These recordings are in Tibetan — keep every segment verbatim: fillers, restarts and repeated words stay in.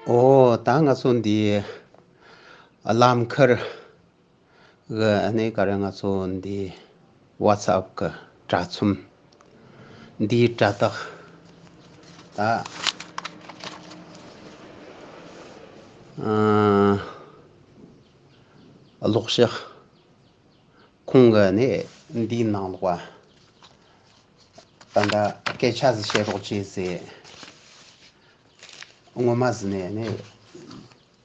ཨོ་ད་ང་ཚོ་འདི་ལམ་ཁར་གི་ཨ་ནི་ག་རེ་ང་ཚོ་འདི་ཝ་ཚབ་གི་དྲ་ཚོམས་འདིའི་དྲ་ཐག་ད་ཨ་ཀློག་ཤག་ཁོང་གི་ནི་འདིའི་ནང་ལོགས་ད་ལྟ་སྐད་ཆ་ཟིག་བཤད་རོགས་བྱེད་ཟེར། ངོ་མ་ཟིག་ནས་ནི་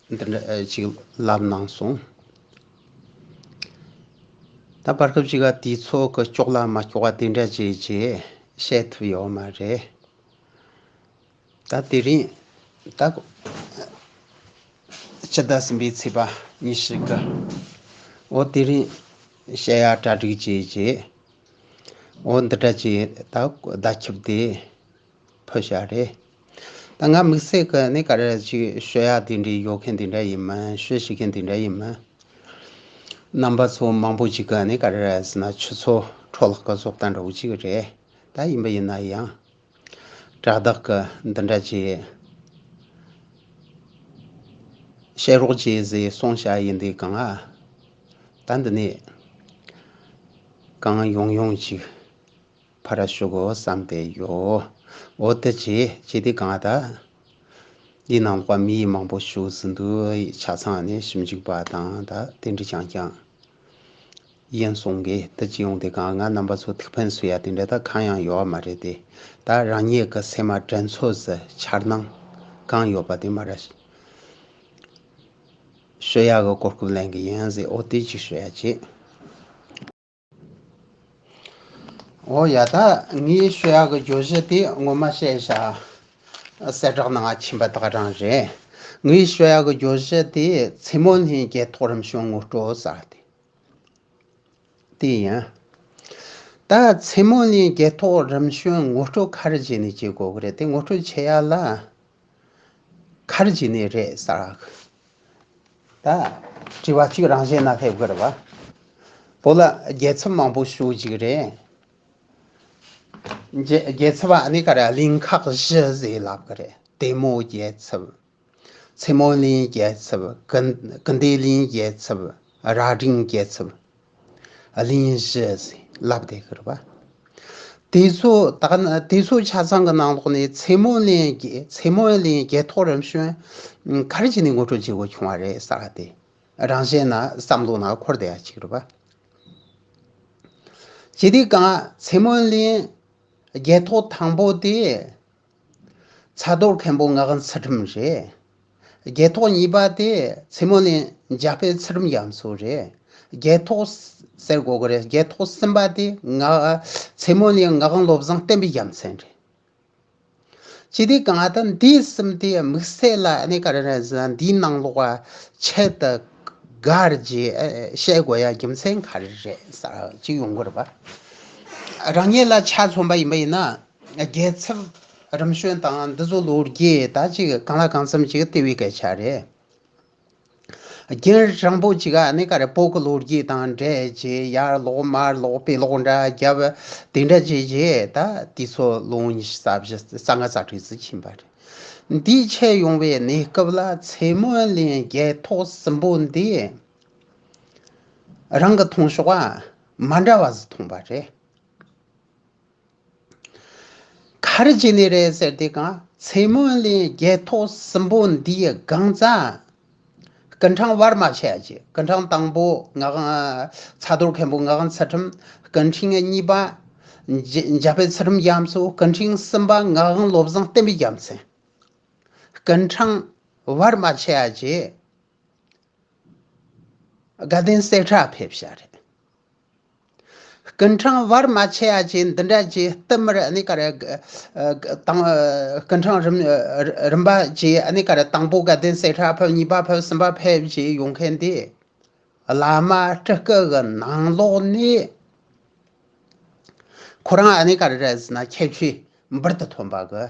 འདི་འདྲ་ཅིག་ལབ་གནང་སོང་། ད་བར་སྐབས་ཅིག་ག་དུས་ཚོད་ཀྱི་ལྕོགས་ལ་མ་ལྕོགས་པ་དེ་འདྲ་བྱས་བྱས་བཤད་ཐུབ་ཡོད་མ་རེད། ད་དེ་རིང་ད་སྤྱི་ཟླ་གསུམ་པའི་ཚེས་པ་ཉི་ཤུ་དགུ། འོ་དེ་རིང་བཤད་ཡ་གྲ་སྒྲིག་བྱས་བྱས། འོ་འདི་འདྲ་བྱས་ད་བརྡ་ཁྱབ་དེ་ཕུལ་བྱ་རེད། ད་ང་དམིགས་བསལ་གི་ནི་ག་རེ་ཅིག་ཤོད་ཡ་དེ་འདྲ་ཡོད་མཁན་དེ་འདྲ་ཡིན་མིན། ཤོད་ཤེས་མཁན་དེ་འདྲ་ཡིན་མིན། རྣམ་པ་ཚོ་མང་པོ་ཅིག་གི་ནི་ག་རེ་ཟེར་ན་ཆུ་ཚོད་འཕྲོ་བརླག་གི་བཟོ་ལྟ་འདྲ་བོ་ཅིག་རེད། ད་ཡིན་པ་ཡིན་ན་ཡང་དྲ་བདག་གི་འདི་འདྲ་བྱས་བཤད་རོགས་བྱེད་ཟེར་གསུངས་བྱ་ཡིན་དུས་གང་ཨ། ད་འདི་ནས་གང་ཡོང་ཡོང་ཅིག་ཕར་ཞུ་དགོས་བསམ་བསྡད་ཡོད། འོ་དེ་བྱས་བྱས་དུས་གང་ཨ་ད། འདི་ནང་ལོགས་མི་མང་པོ་ཞུགས་ཟིན་འདུག་ཆ་ཚང་ནས་ཞིབ་འཇུག་པ་དང་ད་དེ་འདྲ་རྐྱང་རྐྱང་ཡིན་གསུང་གི། དེ་ཅི་ཡོང་དེ་གང་ང་རྣམ་པ་ཚོ་ཐུགས་ཕན་གསོས་ཡ་དེ་འདྲ་ད་གང་ཡང་ཡོད་མ་རེད་དེ། ད་རང་ཉིད་ཀྱི་སེམས་མ་དྲན་ཚོད་ཟེར་འཆར་སྣང་གང་ཡོད་པ་དེ་མ་ར་ཤོད་ཡ་གི་གོ་སྐབས་ལེན་གི་ཡིན་ཟེར། འོ་དེ་ཅིག་ཤོད་ཡ་བྱེད། འོ་ཡ་ད་ངས་ཤོད་ཡག་གི་བརྗོད་གཞི་དེ་ངོ་མ་བཤད་བྱ། གསལ་བསྒྲགས་ནང་ང་ཕྱིན་པ་དག་རང་རེད། ངས་ཤོད་ཡག་གི་བརྗོད་གཞི་དེ་མཚན་མོ་ལྷན་རྒྱལ་ཐོག་རིམ་བྱོན་ངོ་སྤྲོད་ཟེར་དེ། དེ་ཡིན། ད་མཚན་མོ་ལྷན་རྒྱལ་ཐོག་རིམ་བྱོན་ངོ་སྤྲོད་ག་རེ་བྱས་ནས་བྱེད་དགོས་གི་རེད། དེ་ངོ་སྤྲོད་བྱེད་ཡ་ལ། ག་རེ་བྱས་ནས་རེད་ཟེར། ད་དྲི་བ་གཅིག་རང་བཞིན་ན་སླེབས་གི་རེད་བ། བོད་ལ་རྒྱལ་ཚབ་མང་པོ་བཞུགས་ཅིག་རེད། རྒྱལ་རྒྱལ་ཚབ་ཨ་ནི་ག་རེ་གླིང་ཁག་བཞི་ཟེར་ལབ་གི་རེད། ལྟད་མོ་རྒྱལ་ཚབ། མཚན་མོ་གླིང་རྒྱལ་ཚབ། ཀུན་ཀུན་བདེ་གླིང་རྒྱལ་ཚབ། རྭ་སྒྲེང་རྒྱལ་ཚབ། གླིང་བཞི་ཟེར་ལབ་བསྡད་གི་རེད་བ། དེ་ཚོ་དག་ན་དེ་ཚོ་ཆ་ཚང་གི་ནང་ལོགས་ནས་མཚན་མོ་གླིང་རྒྱལ་མཚན་མོ་གླིང་རྒྱལ་ཐོག་རིམ་བྱོན་ག་རེ་བྱས་ནས་ངོ་སྤྲོད་བྱེད་དགོས་བྱུང་བ་རེད་ཟེར་བ་དེ། རང་བཞིན་ན་བསམ་བློ་ནང་འཁོར་བསྡད་ཡ་ཅིག་རེད་བ། ཇི་སྟེ་གང་མཚན་མོ་གླིང་རྒྱལ་ཐོག་དང་པོ་དེ། ཚ་རྡོར་མཁན་པོ་ངག་དབང་ཚུལ་ཁྲིམས་རེད། རྒྱལ་ཐོག་གཉིས་པ་དེ་མཚན་མོ་གླིང་འཇམ་དཔལ་ཚུལ་ཁྲིམས་རྒྱ་མཚོ་རེད། རྒྱལ་ཐོག་ཟེར་དགོས་ཀྱི་རེད། རྒྱལ་ཐོག་གསུམ་པ་དེ་ང་མཚན་མོ་གླིང་ངག་དབང་བློ་བཟང་བསྟན་པའི་རྒྱལ་མཚན་རེད། ཇི་སྟེ་གང་ལྟར་འདི་གསུམ་དེ་དམིགས་བསལ་ལ་ཨ་ནི་ག་རེ་རེད་ཟེར་ན། འདིའི་ནང་ལོགས་ཆེད་དུ་དགར་རྗེས་བཤད་དགོས་ཡ་རྒྱུ་མཚན་ག་རེ་རེད་ཟེར་ཅིག་ཡོང་གི་རེད་པ། རང་ཉིད་ལ་ཆ་མཚོན་པ་ཡིན་པ་ཡིན་ན། རྒྱལ་ཚབ་རིམ་བྱོན་དང་འདི་ཚོ་ལོ་རྒྱུས་ད་ཅིག་གང་ལ་གང་འཚམ་ཅིག་ལྟེ་བའི་སྐད་ཆ་རེད། རྒྱུན་རིང་པོ་ཅིག་ཨ་ནི་ག་རེ་བོད་ཀྱི་ལོ་རྒྱུས་དང་འབྲེལ་རྗེས་ཡར་ལོག་མར་ལོག་དཔེ་ཀློག་འདྲ་རྒྱབ་དེ་འདྲ་བྱས་རྗེས་ད་དུས་ཚོད་ལོ་ཉི་ཤུ་རྩ་བཞི་རྩ་ལྔ་རྩ་དྲུག་ཙམ་ཕྱིན་པ་རེད། འདིའི་ཆེད་ཡོང་བའི་གནས་སྐབས་ལ་མཚན་མོ་གླིང་རྒྱལ་ཐོག་གསུམ་པོ་འདི་རང་གི་མཐོང་ཕྱོགས་ཨ་མ་འདྲ་བ་ཟིག་མཐོང་པ་རེད། ག་རེ་བྱས་ནས་རེད་ཟེར་དུས་གང་མཚན་མོ་གླིང་རྒྱལ་ཐོག་གསུམ་པོ་འདིའི་སྒང་རྩ། སྐུ་ཕྲེང་བར་མ་ཆད་ཡ་ཅིག་སྐུ་ཕྲེང་དང་པོ་ངག་དབང་ཚ་རྡོར་མཁན་པོ་ངག་དབང་ཚུལ་ཁྲིམས། སྐུ་ཕྲེང་གཉིས་པ་འཇ་འཇམ་དཔལ་ཚུལ་ཁྲིམས་རྒྱ་མཚོ། སྐུ་ཕྲེང་གསུམ་པ་ངག་དབང་བློ་བཟང་བསྟན་པའི་རྒྱལ་མཚན། སྐུ་ཕྲེང་བར་མ་ཆད་ཡ་ཅིག་དགའ་ལྡན་གསེར་ཁྲི་ཕེབས་ཤག་རེད། སྐུ་ཕྲེང་བར་མ་ཆད་ཡ་ཅིག་འདི་འདྲ་ཅིག་བསྟུད་མར་ཨ་ནི་ག་རེ་དང་སྐུ་ཕྲེང་རིམ་རིམ་པ་ཅིག་ཨ་ནི་ག་རེ་དང་པོ་དགའ་ལྡན་གསེར་ཁྲི་ཕེབས། གཉིས་པ་ཕེབས། གསུམ་པ་ཕེབས་ཅིག་ཡོང་མཁན་དེ། བླ་མ་སྤྲུལ་སྐུ་གི་ནང་ལོགས་ནས་ཁོ་རང་ཨ་ནི་ག་རེ་རེད་ཟེར་ན་ཁྱད་ཆོས་འབུར་དུ་ཐོན་པ་གི་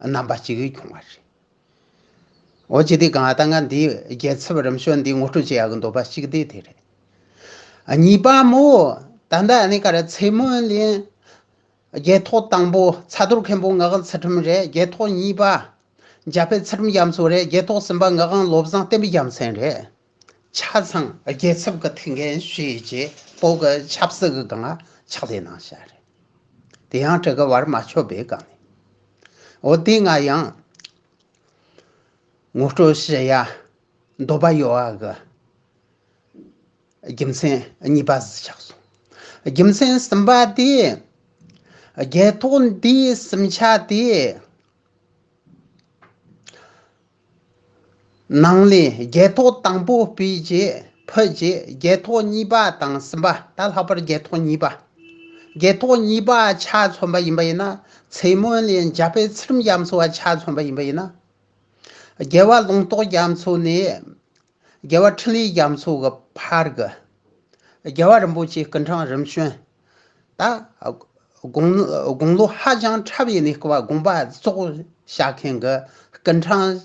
རྣམ་པ་གཅིག་གིས་ཁྱོང་བ་རེད། འོ་ཅི་སྟེ་གང་ད་ང་འདི་རྒྱལ་ཚབ་རིམ་བྱོན་འདི་ངོ་སྤྲོད་བྱེད་ཡག་གི་འདོད་པ་གཅིག་དེ་དེ་རེད། གཉིས་པ་མོ་ད་ལྟ་ཨ་ནི་ག་རེ་མཚན་མོ་གླིང་རྒྱལ་ཐོག་དང་པོ་ཚ་རྡོར་མཁན་པོ་ངག་དབང་ཚུལ་ཁྲིམས་རེད། རྒྱལ་ཐོག་གཉིས་པ་ འཇམ་དཔལ་ཚུལ་ཁྲིམས་རྒྱ་མཚོ་རེད། རྒྱལ་ཐོག་གསུམ་པ་ངག་དབང་བློ་བཟང་བསྟན་པའི་རྒྱལ་མཚན་རེད། ཆ་ཚང་རྒྱལ་ཚབ་ཀྱི་ཐུགས་འགན་བཞེས་རྗེས་བོད་ཀྱི་ཆབ་སྲིད་ཀྱི་སྒང་ལ་ཕྱག་ལས་གནང་བཞག་རེད། དེ་ཡང་དྲི་གི་བར་མ་ཆོད་པའི་སྒང་ནས། འོ་དེ་ང་ཡང་ངོ་སྤྲོད་ཞུ་ཡ་འདོད་པ་ཡོད་པ་གི་རྒྱུ་མཚན་གཉིས་པ་ཟིག་ཆགས་སོང་། རྒྱུ་མཚན་གསུམ་པ་དེ། རྒྱལ་ཐོག་འདིའི་གསུམ་ཆ་དེ། ནང་ལས་རྒྱལ་ཐོག་དང་པོ་སྤེལ་རྗེས་ཕུད་རྗེས་རྒྱལ་ཐོག་གཉིས་པ་དང་གསུམ་པ། ད་ལྷག་པར་རྒྱལ་ཐོག་གཉིས་པ། རྒྱལ་ཐོག་གཉིས་པ་ཆ་མཚོན་པ་ཡིན་པ་ཡིན་ན། ཚེ་སྨོན་གླིང་འཇམ་དཔལ་ཚུལ་ཁྲིམས་རྒྱ་མཚོ་བ་ཆ་མཚོན་པ་ཡིན་པ་ཡིན་ན། རྒྱལ་བ་ལུང་རྟོགས་རྒྱ་མཚོ་ནས་རྒྱལ་བ་འཕྲིན་ལས་རྒྱ་མཚོ་གི་ཕར་གི་རྒྱལ་བ་རིན་པོ་ཆེ་སྐུ་ཕྲེང་རིམ་བྱོན། ད་དགུང་དགུང་ལོ་ཧ་ཅང་ཕྲ་བའི་གནས་སྐབས་དགོངས་པ་རྫོགས་བཞག་མཁན་གྱི་སྐུ་ཕྲེང་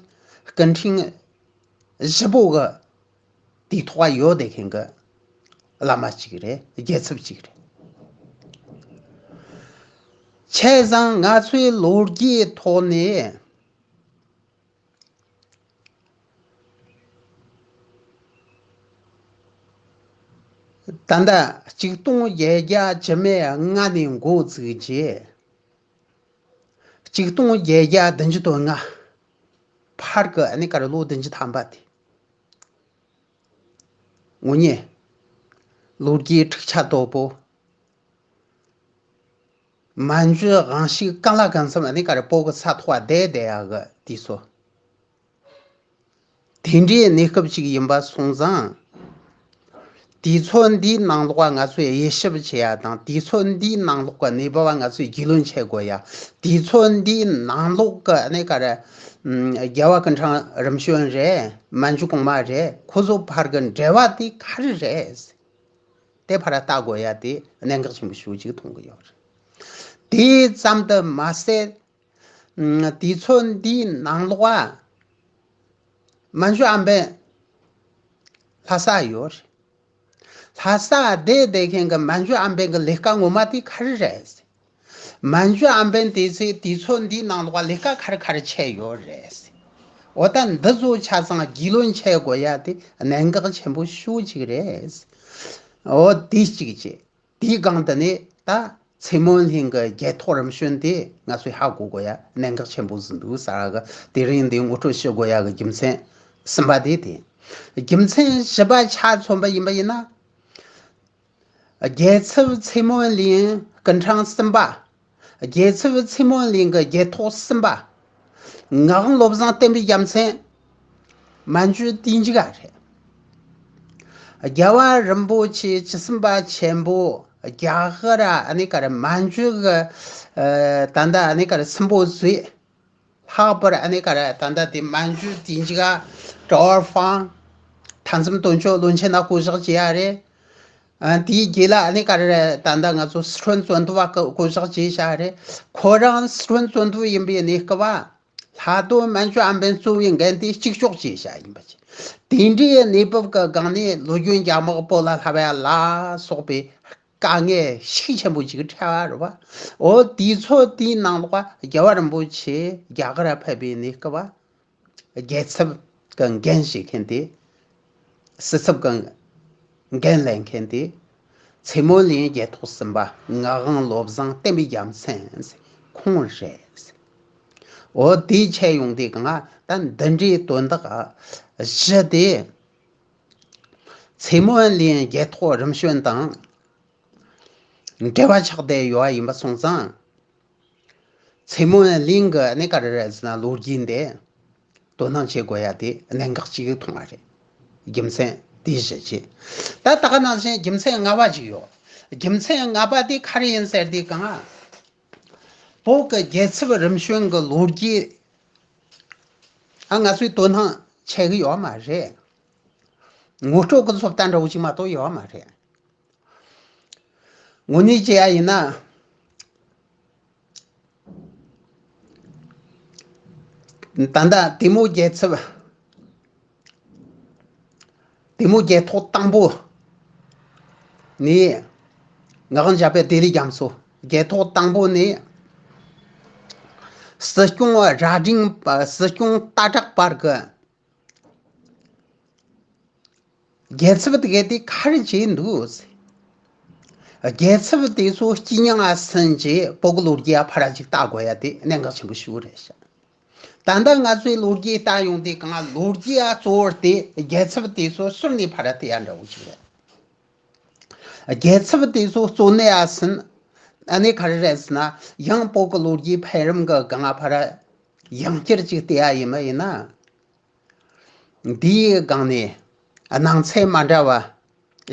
སྐུ་ཕྲེང་བཞི་པོ་གི་དེའི་ཐོག་ཡོད་བསྡད་མཁན་གྱི་བླ་མ་གཅིག་རེད། རྒྱལ་ཚབ་གཅིག་རེད། བྱས་ཙང་ང་ཚོའི་ལོ་རྒྱུས་ཐོག་ནས། ད་ལྟ་ཆིག་སྟོང་བརྒྱད་བརྒྱ་བཅུ་མེད་ལྔ་ནས་འགོ་བཙུགས་རྗེས། ཆིག་སྟོང་བརྒྱད་བརྒྱ་བདུན་ཅུ་དོན་ལྔ་བར་གྱི་ཨ་ནི་ག་རེ་ལོ་བདུན་ཅུ་ཐམ་པ་དེ། ངོ་ཉེ། ལོ་རྒྱུས་འཁྲུག་ཆ་དོད་པོ། མན་ཇུ་དབང་ཤུགས་གང་ལ་གང་འཚམ་ཨ་ནི་ག་རེ་བོད་ཀྱི་ས་ཐོག་བསྡད་བསྡད་ཡག་གི་དུས་ཚོད། དེ་འདྲའི་གནས་སྐབས་ཅིག་ཡིན་པ་སོང་ཙང་། དུས་ཚོད་འདིའི་ནང་ལོགས་ང་ཚོས་དབྱེ་ཞིབ་བྱེད་ཡ་དང་། དུས་ཚོད་འདིའི་ནང་ལོགས་ཀྱི་གནས་བབ་ང་ཚོས་རྒྱུས་ལོན་བྱེད་དགོས་ཡ། དུས་ཚོད་འདིའི་ནང་ལོགས་ཀྱི་ཨ་ནི་ག་རེ། ཨམ། རྒྱལ་བ་སྐུ་ཕྲེང་རིམ་བྱོན་རེད། མན་ཇུ་གོང་མ་རེད། ཁོ་ཚོ་བར་གྱི་འབྲེལ་བ་དེ་ག་རེ་རེད། དེ་ཕར་ལྟ་དགོས་ཡ་དེ་གནད་འགག་ཆེན་པོ་ཞེ་པོ་ཅིག་མཐོང་གི་ཡོད་རེད། དེ་ཙམ་དུ་མ་ཟད། ཨམ། དུས་ཚོད་འདིའི་ནང་ལོགས་ཨ། མན་ཇུ་ཨམ་བན་ལྷ་ས་ཡོད་རེད། ལྷ་ས་བསྡད་བསྡད་མཁན་གྱི་མན་ཇུ་ཨམ་བན་གྱི་ལས་ཀ་ངོ་མ་དེ་ག་རེ་རེད། མན་ཇུ་ཨམ་བན་དེ་ཚོས་དུས་ཚོད་འདིའི་ནང་ལོགས་ལས་ཀ་ག་རེ་ག་རེ་བྱས་ཡོད་རེད། འོ་ད་འདི་ཚོ་ཆ་ཚང་རྒྱུས་ལོན་བྱེད་དགོས་ཡ་དེ་གནད་འགག་ཆེན་པོ་ཤོས་ཅིག་རེད། འོ་དེ་གཅིག་བྱས། དེའི་སྒང་དེ་ནས་ད་ཚེ་སྨོན་གླིང་གི་རྒྱལ་ཐོག་རིམ་བྱོན་དེ་ང་ཚོས་ཧ་གོ་དགོས་ཡ་གནད་འགག་ཆེན་པོ་ཟིག་འདུག་ཟེར་གི། དེ་རིང་འདི་ངོ་སྤྲོད་ཞུ་དགོས་ཡ་གི་རྒྱུ་མཚན་གསུམ་པ་དེ་དེ། རྒྱུ་མཚན་བཞི་པ་ཆ་མཚོན་པ་ཡིན་པ་ཡིན་ན། རྒྱལ་ཚབ་ཚེ་སྨོན་གླིང་སྐུ་ཕྲེང་གསུམ་པ། རྒྱལ་ཚབ་ཚེ་སྨོན་གླིང་གི་རྒྱལ་ཐོག་གསུམ་པ། ངག་དབང་བློ་བཟང་བསྟན་པའི་རྒྱལ་མཚན། མན་ཇུ་དུས་འཇིག་ག་རེད། རྒྱལ་བ་རིན་པོ་ཆེ་བཅུ་གསུམ་པ་ཆེན་པོ་རྒྱ་གར་ཨ་ནི་ག་རེ་མན་ཇུ་གི། ཨ། ད་ལྟ་ཨ་ནི་ག་རེ་སུན་པོ་ཟུའི། ལྷག་པར་ཨ་ནི་ག་རེ་ད་ལྟ་དེ་མན་ཇུ་དུས་འཇིག་ག་ཀྲོའུ་ཧྥང་། ཐང་ཙམ་དོན་གཅོད་བློན་ཆེན་ན་བསྐོ་གཞག་བྱས་ཡ་རེད། ཨ། དེའི་རྗེས་ལ་ཨ་ནི་ག་རེ་ད་ལྟ་ང་ཚོ་སི་ཁྲོན་བཙོན་དུ་བ་བསྐོ་གཞག་བྱས་བཞག་རེད། ཁོ་རང་སི་ཁྲོན་བཙོན་དུ་ཡིན་པའི་གནས་སྐབས་བ། ལྷ་སྡོང་མན་ཇུ་ཨམ་བན་གཙོ་བའི་འགན་དེ་གཅིག་ལྕོགས་བྱས་བཞག་ཡིན་པ་བྱས། དེ་འདྲའི་གནས་བབ་ཀྱི་སྒང་ནས་ལོ་རྒྱུས་འཇམ་དམག་བོད་ལ་ལྷབ་ཡ་ལ་སོགས་པའི་དཀའ་ངལ་ཤུགས་ཆེན་པོ་ཅིག་འཕྲད་པ་རེད་བ། འོ་དུས་ཚོད་དེའི་ནང་ལོགས་རྒྱལ་བ་རིན་པོ་ཆེ་རྒྱ་གར་ཕེབས་པའི་གནས་སྐབས་བ། རྒྱལ་ཚབ་ཀྱི་འགན་བཞེས་མཁན་དེ། སྲིད་ཚབ་ཀྱི་འགན་ལེན་མཁན་དེ། ཚེ་སྨོན་གླིང་རྒྱལ་ཐོག་གསུམ་པ་ངག་དབང་བློ་བཟང་བསྟན་པའི་རྒྱལ་མཚན་ཁོང་རེད། འོ་དེ་བྱས་ཡོང་དུས་གང་ལ་ད་འདི་འདྲའི་དོན་དག་བཞི་དེ། ཚེ་སྨོན་གླིང་རྒྱལ་ཐོག་རིམ་བྱོན་དང་འབྲེལ་བ་ཆགས་བསྡད་ཡོད་པ་ཡིན་པ་སོང་ཙང་། ཚེ་སྨོན་གླིང་གི་གནས་ག་རེ་རེད་ཟེར་ན་ལོ་རྒྱུས་འདི་དོ་སྣང་བྱེད་དགོས་ཡ་དེ་གནད་འགག་ཅིག་མཐོང་བ་རེད། རྒྱུ་མཚན་དེ་བཞི་བྱས། ད་ད་ག་ནང་བཞིན་རྒྱུ་མཚན་ལྔ་པ་ཅིག་ཡོད། རྒྱུ་མཚན་ལྔ་པ་དེ་ག་རེ་ཡིན་ཟེར་དུས་གང་། བོད་ཀྱི་རྒྱལ་ཚབ་རིམ་བྱོན་གྱི་ལོ་རྒྱུས། ཨ། ང་ཚོས་དོ་སྣང་བྱེད་ཀྱི་ཡོད་མ་རེད། ངོ་སྤྲོད་ཀྱི་ཚོད་ལྟ་འདྲ་བོ་ཅིག་མ་གཏོགས་ཡོད་མ་རེད། དངོས་གནས་བྱས་ཡ་ཡིན་ན། ད་ལྟ་དེ་མོ་རྒྱལ་ཚབ། དེ་མོ་རྒྱལ་ཐོག་དང་པོ་ནས། ངག་དབང་འཇམ་དཔལ་བདེ་ལེགས་རྒྱ་མཚོ། རྒྱལ་ཐོག་དང་པོ་ནས། སྲིད་སྐྱོང་རྭ་སྒྲེང་སྲིད་སྐྱོང་སྟག་བྲག་བར་གྱི་རྒྱལ་ཚབ་དེ་གས་དེ་ག་རེ་བྱས་འདུག། རྒྱལ་ཚབ་དེ་ཚོ་སྐྱིད་མྱངས་ཟིན་རྗེས་བོད་ཀྱི་ལོ་རྒྱུས་ཕར་ཅིག་ལྟ་དགོས་ཡ་དེ་གནད་འགག་ཆེན་པོ་ཞིག་རེད་ཤག། ད་ལྟ་ང་ཚོའི་ལོ་རྒྱུས་ལྟ་ཡོང་དུས་གང་ལོ་རྒྱུས་གཙོ་བོར་དེ་རྒྱལ་ཚབ་དེ་ཚོ་ཟུར་ནས་ཕར་བལྟས་ཡ་འདྲ་བོ་ཞིག་རེད། རྒྱལ་ཚབ་དེ་ཚོ་གཙོ་གནད་ཡ་ཟིན། ཨ་ནི་ག་རེ་རེད་ཟེར་ན། ཡང་བོད་ཀྱི་ལོ་རྒྱུས་འཕེལ་རིམ་གྱི་སྒང་ང་ཕར་ཡང་བསྐྱར་ཅིག་བལྟས་ཡ་ཡིན་མ་ཡིན་ན། འདིའི་སྒང་ནས་སྣང་ཚུལ་མ་འདྲ་བ་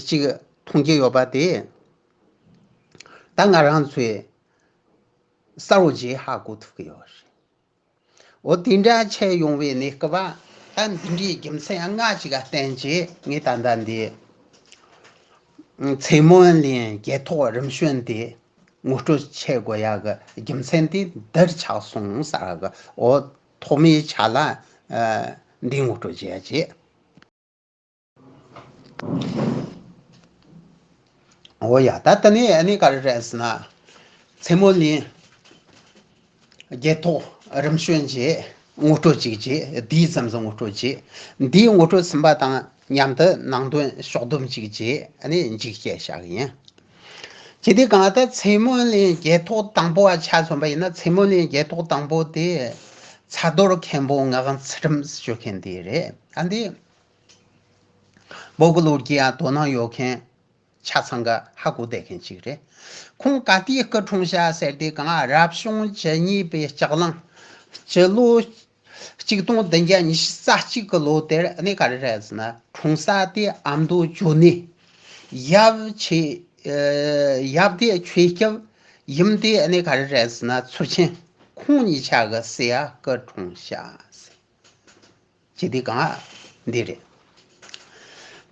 ཅིག་མཐོང་རྒྱུ་ཡོད་པ་དེ། ད་ང་རང་ཚོས་གསལ་བོ་ཞིག་ཧ་གོ་ཐུབ་ཀྱི་ཡོད་རེད། འོ་དེ་འདྲ་ཆགས་ཡོང་བའི་གནས་སྐབས། ད་འདི་འདྲའི་རྒྱུ་མཚན་ལྔ་ཞིག་ག་བརྟེན་བྱས་ངས་ད་ལྟ་འདི་ཚེ་སྨོན་གླིང་རྒྱལ་ཐོག་རིམ་བྱོན་དེ་ངོ་སྤྲོད་བྱེད་དགོས་ཡག་གི་རྒྱུ་མཚན་དེ་འདིར་ཆགས་སོང་ཟེར་གི། འོ་ཐོག་མའི་ཆ་ལ་འདི་ངོ་སྤྲོད་བྱེད་ཡ་བྱེད། འོ་ཡ། ད་དེ་ནས་ཨ་ནི་ག་རེ་རེད་ཟེར་ན། ཚེ་སྨོན་གླིང་རྒྱལ་ཐོག་རིམ་བྱོན་གྱི་ངོ་སྤྲོད་ཅིག་བྱས། དེའི་མཚམས་སུ་ངོ་སྤྲོད་བྱས། འདིའི་ངོ་སྤྲོད་ཟིན་པ་དང་མཉམ་དུ་ནང་དོན་ཕྱོགས་བསྡོམས་ཅིག་བྱས། ཨ་ནི་མཇུག་སྐྱེལ་བྱ་གི་ཡིན། ཇི་སྟེ་གང་ལྟར་ཚེ་སྨོན་གླིང་རྒྱལ་ཐོག་དང་པོ་བ་ཆ་མཚོན་པ་ཡིན་ན། ཚེ་སྨོན་གླིང་རྒྱལ་ཐོག་དང་པོ་དེ་ཚ་རྡོར་མཁན་པོ་ངག་དབང་ཚུལ་ཁྲིམས་ཞུ་མཁན་དེ་རེད། ཨ་འདི་བོད་ཀྱི་ལོ་རྒྱུས་ཡང་དོ་སྣང་ཡོད་མཁན་ཆ་ཚང་ག་ཧ་གོ་བསྡད་མཁན་ཅིག་རེད། ཁོང་ག་དུས་སྐུ་འཁྲུངས་ཤག་ཟེར་དུས་གང་རབ་བྱུང་བཅུ་གཉིས་པའི་ལྕགས་གླང་སྤྱི་ལོ་གཅིག་སྟོང་བདུན་བརྒྱ་ཉི་ཤུ་རྩ་གཅིག་གི་ལོ་དེར། ཨ་ནི་ག་རེ་རེད་ཟེར་ན། འཁྲུངས་ས་དེ་ཨ་མདོ་ཇོ་ནེ། ཡབ་ཆེ་ཡབ་དེ་ཆོས་སྐྱབས། ཡུམ་དེ་ཨ་ནི་ག་རེ་རེད་ཟེར་ན། ཚུལ་ཁྲིམས། ཁོང་གཉིས་ཆ་གི་སྲས་ཡ་སྐུ་འཁྲུངས་ཤག་ཟེར། ཇི་སྟེ་གང་འདི་རེད།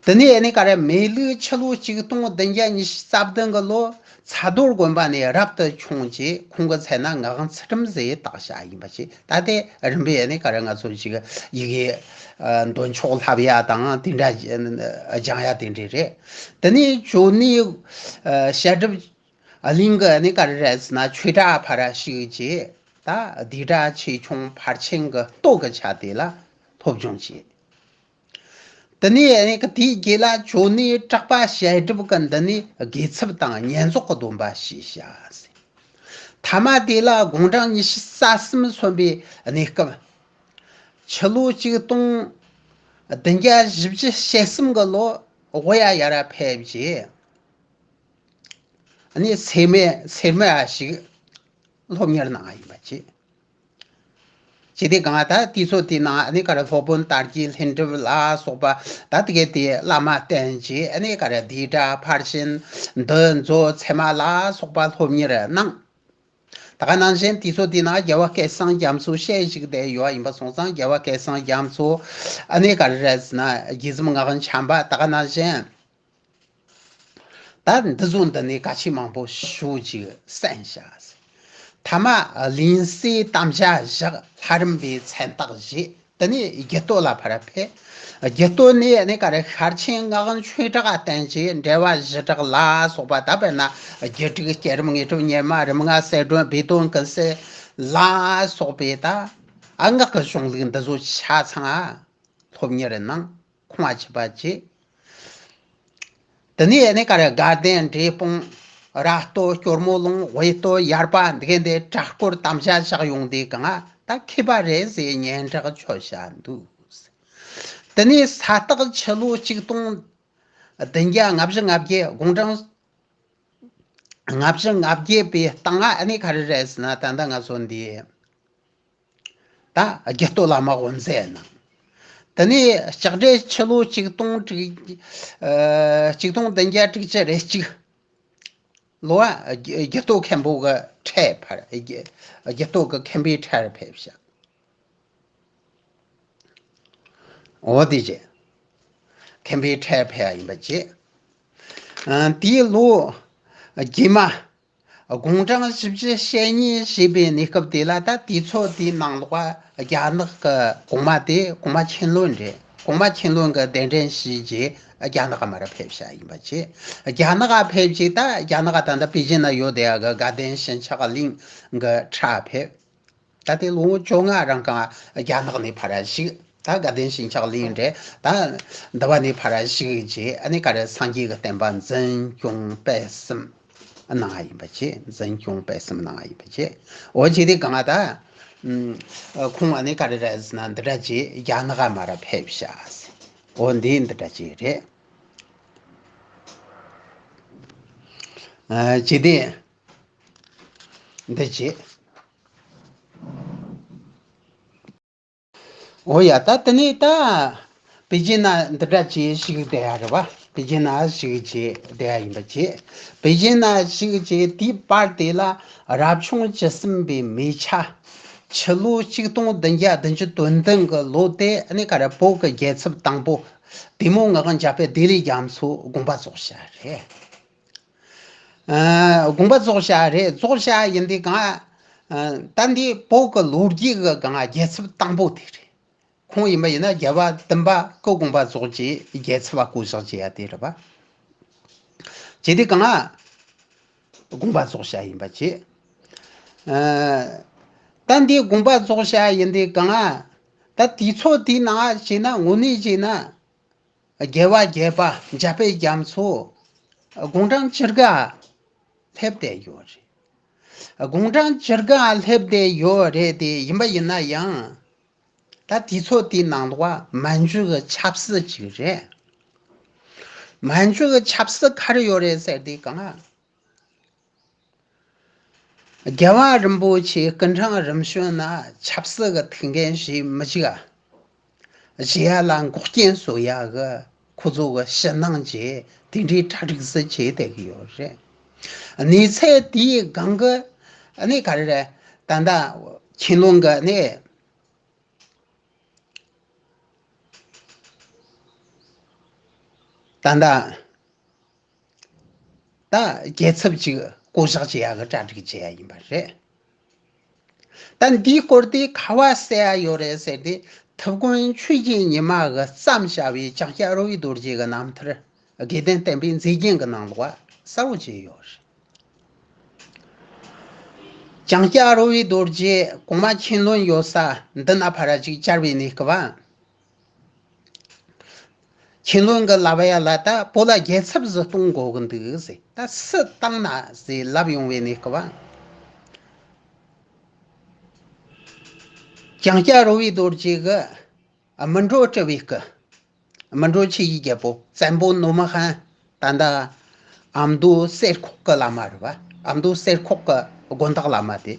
དེ་ནས་ཨ་ནི་ག་རེ་མེ་ལུག་ཕྱི་ལོ་གཅིག་སྟོང་བདུན་བརྒྱ་ཉི་ཤུ་རྩ་བདུན་གི་ལོ་ཚ་རྡོར་དགོན་པ་ནས་རབ་ཏུ་བྱུང་རྗེས་ཁོང་གི་མཚན་ན་ངག་དབང་ཚུལ་ཁྲིམས་ཟེར་བཏགས་བཞག་ཡིན་པ་ཞིག། ད་དེ་རིམ་པས་ཨ་ནི་ག་རེ་ང་ཚོ་ཞིག་ཡི་གེ་འདོན་ཆོག་ལྷབ་ཡ་དང་དེ་འདྲ་སྦྱང་ཡ་དེ་འདྲ་རེད། དེ་ནས་ཇོ་ནེ་བཤད་སྒྲུབ་གླིང་གི་ཨ་ནི་ག་རེ་རེད་ཟེར་ན། ཆོས་གྲྭ་ཕར་ཞུགས་རྗེས་ད་སྡིག་གྲྭ་ཆེ་ཆུང་ཕར་ཕྱིན་གྱི་སྟོད་ཀྱི་ཆ་དེ་ལ་སློབ་སྦྱོང་བྱས། དེ་ནས་ཨ་ནི་གི་དེའི་རྗེས་ལ་ཇོ་ནེ་གྲགས་པ་བཤད་སྒྲུབ་ཀྱི་འདི་ནས་དགེ་ཚུལ་དང་བསྙེན་རྫོགས་ཀྱི་སྡོམ་པ་བཞེས་ཤག་ཟེར། མཐའ་མ་དེ་ལ་དགུང་གྲངས་ཉི་ཤུ་རྩ་གསུམ་སོན་པའི་གནས་སྐབས། ཕྱི་ལོ་གཅིག་སྟོང་བདུན་བརྒྱ་བཞི་བཅུ་ཞེ་གསུམ་གི་ལོ་དབུས་ཡ་ཡར་ཕེབས་རྗེས། ཨ་ནི་སེར་སྨད་སེར་སྨད་ཞིག་སློབ་གཉེར་གནང་ཡིན་པ་བྱས། ཇི་སྟེ་གང་ད་དུས་ཚོད་དེའི་ནང་ཨ་ནི་ག་རེ་སློབ་དཔོན་དར་རྒྱས་ལྷུན་གྲུབ་ལ་སོགས་པ་ད་དེ་གའི་དེ་བླ་མ་བསྟེན་རྗེས། ཨ་ནི་ག་རེ་སྡིག་གྲྭ་ཕར་ཕྱིན། འདུལ་མཛོད་ཚད་མ་ལ་སོགས་པ་སློབ་གཉེར་གནང་། ད་ག་ནང་བཞིན་དུས་ཚོད་དེའི་ནང་རྒྱལ་བ་སྐལ་བཟང་རྒྱ་མཚོ་ཞལ་བཞུགས་བསྡད་ཡོད་ཡིན་པ་སོང་ཙང་། རྒྱལ་བ་སྐལ་བཟང་རྒྱ་མཚོ་ཨ་ནི་ག་རེ་རེད་ཟེར་ན། དགྱེས་བཟུམ་ངག་དབང་བྱམས་པ། ད་ག་ནང་བཞིན་ད་འདི་ཚོ་འདི་ནས་གལ་ཆེན་མང་པོ་ཞེ་ཅིག་གསན་བཞག་ཟེར། ཐ་མ་ལིང་སེ་དམ་བཅའ་བཞག། ལྷ་རམས་པའི་མཚན་རྟགས་བཞེས། དེ་ནས་རྒྱུད་སྟོད་ལ་ཕར་ཕེབས། རྒྱུད་སྟོད་ནས་ནི་ག་རེ་ཤར་ཆེན་ངག་དབང་ཆོས་གྲགས་བསྟེན་བྱས་འགྲེལ་པ་བཞི་སྦྲགས་ལ་སོགས་པ། ད་དཔེར་ན་རྒྱུད་དྲུག་བསྐྱེད་རིམ་དངོས་གྲུབ་གཉེར་མ། རིམ་ལྔ་གསལ་སྒྲོན་སྦས་དོན་ཀུན་གསལ་ལ་སོགས་པའི་ད་ཨ་སྔགས་ཀྱི་གཞུང་ལུགས་འདི་ཚོ་ཆ་ཚང་ཨ་སློབ་གཉེར་གནང་། ཁོང་ང་ཆིབས་པ་བྱས། དེ་ནས་ནི་ག་རེ་དགའ་ལྡན་འབྲས་སྤུངས། ར་སྟོད་སྐྱོར་མོ་ལུང་། དབུས་སྟོད་ཡར་པ། འདི་ག་འདི་གྲྭ་སྐོར་དམ་བཅའ་བཞག་ཡོང་དུས་གང་ད་མཁས་པ་རེད་ཟེར་སྙན་གྲགས་ཆོད་བཞག་འདུག། དེ་ནས་ས་སྟག་ཕྱི་ལོ་གཅིག་སྟོང་བདུན་བརྒྱ་ལྔ་བཅུ་ང་བརྒྱད། དགུང་གྲངས་ལྔ་བཅུ་ང་བརྒྱད་པའི་སྟེང་ང་ཨ་ནི་ག་རེ་རེད་ཟེར་ན། ད་ལྟ་ང་ཚོ་འདི་ད་རྒྱུད་སྟོད་བླ་མ་དབུ་མཛད་གནང་། དེ་ནས་ལྕགས་སྦྲེལ་ཕྱི་ལོ་གཅིག་སྟོང་དྲུག་ཨ་གཅིག་སྟོང་བདུན་བརྒྱ་དྲུག་ཅུ་རེ་གཅིག་ལོ་ཨ་རྒྱུད་སྟོད་མཁན་པོ་གི་ཁྲལ་ཕར། རྒྱུད་སྟོད་ཀྱི་མཁན་པོའི་ཁྲལ་ཕེབས་ཤག། འོ་དེ་བྱས། མཁན་པོའི་ཁྲལ་ཕེབས་ཡ་ཡིན་པ་བྱས། ཨ་དེའི་ལོ་རྗེས་མ་དགུང་གྲངས་བཞི་བཅུ་ཞེ་གཉིས་བཞེས་པའི་གནས་སྐབས་དེ་ལ། ད་དུས་ཚོད་དེའི་ནང་ལོགས་རྒྱ་ནག་གི་གོང་མ་དེ་གོང་མ་ཆན་ལོན་རེད། གོང་མ་ཆན་ལོན་གྱིས་གདན་འདྲེན་ཞུས་རྗེས་རྒྱ་ནག་ག་མར་ཕེབས་བཞག་ཡིན་པ་བྱས། རྒྱ་ནག་ག་ཕེབས་རྗེས་ད་རྒྱ་ནག་ག་ད་ལྟ་པེ་ཅིན་ན་ཡོད་བསྡད་ཡ་གི་དགའ་ལྡན་ཞིང་ཆགས་གླིང་གི་ཁྲལ་ཕེབས། ད་དེ་ལོ་ངོ་བཅོ་ལྔ་རིང་གང་རྒྱ་ནག་ནས་ཕར་བཞུགས། ད་དགའ་ལྡན་ཞིང་ཆགས་ལིན་རེད། ད་འདི་བ་ནས་ཕར་བཞུགས་རྗེས་ཨ་ནི་ག་རེ་སངས་རྒྱས་ཀྱི་བསྟན་པ་འཛིན་སྐྱོང་སྤེལ་གསུམ་གནང་བ་ཡིན་པ་བྱས། འཛིན་སྐྱོང་སྤེལ་གསུམ་གནང་བ་ཡིན་པ་བྱས། འོ་བྱས་དེ་གང་ད། ཨ། ཁོང་ཨ་ནི་ག་རེ་རེད་ཟེར་ན་འདི་འདྲ་བྱས་རྒྱ་ནག་མར་ཕེབས་ཤག་འོ་འདི་འདི་འདྲ་བྱས་རེད། ཨ། བྱས་དེ་འདི་བྱས། འོ་ཡ། ད་དེ་ནས་ད་པེ་ཅིན་ན་འདི་འདྲ་བྱས་བཞུགས་བསྡད་ཡ་རེད་བ། པེ་ཅིན་ན་བཞུགས་བྱས་བསྡད་ཡ་ཡིན་པ་བྱས། པེ་ཅིན་ན་བཞུགས་བྱས་དེའི་བར་དེ་ལ་རབ་བྱུང་བཅུ་གསུམ་པའི་མེ་ཆ། ཕྱི་ལོ་ཆིག་སྟོང་བདུན་བརྒྱ་བདུན་ཅུ་དོན་བདུན་གི་ལོ་དེ་ཨ་ནི་ག་རེ་བོད་ཀྱི་རྒྱལ་ཚབ་དང་པོ་དེ་མོ་ངག་དབང་འཇམ་དཔལ་བདེ་ལེགས་རྒྱ་མཚོ་དགོངས་པ་རྫོགས་བྱས་རེད། ཨ། དགོངས་པ་རྫོགས་བྱས་རེད། རྫོགས་བྱས་ཡིན་དུས་གང་། ཨ། ད་འདི་བོད་ཀྱི་ལོ་རྒྱུས་ཀྱི་གང་རྒྱལ་ཚབ་དང་པོ་དེ་རེད། ཁོང་ཡིན་པ་ཡིན་ན་རྒྱལ་བ་བདུན་པ་སྐུ་དགོངས་པ་རྫོགས་རྗེས་རྒྱལ་ཚབ་བསྐོ་བཞག་བྱས་ཡ་དེ་རེད་པ། བྱས་དུས་གང་དགོངས་པ་རྫོགས་བྱས་ཡིན་པ་བྱས། ཨ། ད་འདི་དགོངས་པ་རྫོགས་བྱས་ཡིན་དུས་གང་། ད་དུས་ཚོད་དེའི་ནང་བྱས་ན་དངོས་གནས་བྱས་ན། རྒྱལ་བ་དགྱེས་པ་འཇམ་དཔལ་རྒྱ་མཚོ་དགུང་གྲངས་བཅུ་དགུ་སླེབས་བསྡད་ཡོད་རེད། དགུང་གྲངས་བཅུ་དགུ་སླེབས་བསྡད་ཡོད་རེད་དེ། ཡིན་པ་ཡིན་ན་ཡང་ད་དུས་ཚོད་དེའི་ནང་ལོགས་མན་ཇུ་གི་ཆབ་སྲིད་ཅིག་རེད། མན་ཇུ་གི་ཆབ་སྲིད་ག་རེ་ཡོད་རེད་ཟེར་དུས་གང་། རྒྱལ་བ་རིན་པོ་ཆེ་སྐུ་ཕྲེང་རིམ་བྱོན་ན་ཆབ་སྲིད་ཀྱི་ཐུགས་འགན་བཞེས་མི་བཅུག་ཨ། བཞེས་ཡ་ལ་འགོག་རྐྱེན་བཟོ་ཡ་གི་ཁོ་ཚོ་གི་ཕྱི་ནང་བཅས་དེ་འདྲའི་གྲ་སྒྲིག་ཟིག་བྱས་བསྡད་ཀྱི་ཡོད་རེད། གནས་ཚད་དེའི་སྒང་གི་ཨ་ནི་ག་རེ་རེད། ད་ལྟ་ཁྱེད་རང་གི་ཨ་ནི་ད་ལྟ། ད་རྒྱལ་ཚབ་ཅིག་བསྐོ་གཞག་བྱེད་ཡ་གི་གྲ་སྒྲིག་བྱེད་ཡ་ཡིན་པ་རེད། ད་འདིའི་སྐོར་དེ་ག་བ་གསལ་ཡ་ཡོད་རེད་ཟེར་དུས། ཐུབ་དགོན་ཆོས་ཀྱི་ཉི་མ་གི་བརྩམས་བྱ་བའི་ལྕང་སྐྱ་རོལ་བའི་རྡོ་རྗེ་གི་རྣམ་ཐར་དགེ་ལྡན་བསྟན་པའི་མཛེས་རྒྱན་གྱི་ནང་ལོགས་གསལ་བོ་བྱས་ཡོད་རེད། ལྕང་སྐྱ་རོལ་བའི་རྡོ་རྗེ་གོང་མ་མཁྱེན་བློན་ཡོད་ས་འདི་ན་ཕར་ཅིག་བཅར་བའི་གནས་སྐབས། མཁྱེན་བློན་གྱིས་ལབ་ཡ་ལ་ད་བོད་ལ་རྒྱལ་ཚབ་ཟིག་གཏོང་དགོས་ཀྱི་འདུག་ཟེར། ད་སུ་བཏང་ན་ཟེར་ལབ་ཡོང་བའི་གནས་སྐབས། ལྕང་སྐྱ་རོལ་བའི་རྡོ་རྗེ་གིས་སྨིན་གྲོལ་སྤྲུལ་བའི་སྐུ། སྨིན་གྲོལ་ཆོས་ཀྱི་རྒྱལ་པོ་བཙན་པོ་ནོར་མི་ཧན། ད་ལྟ་ཨ་མདོ་གསེར་ཁོག་གི་བླ་མ་རེད་པ། ཨ་མདོ་གསེར་ཁོག་གི་དགོན་བདག་བླ་མ་དེ།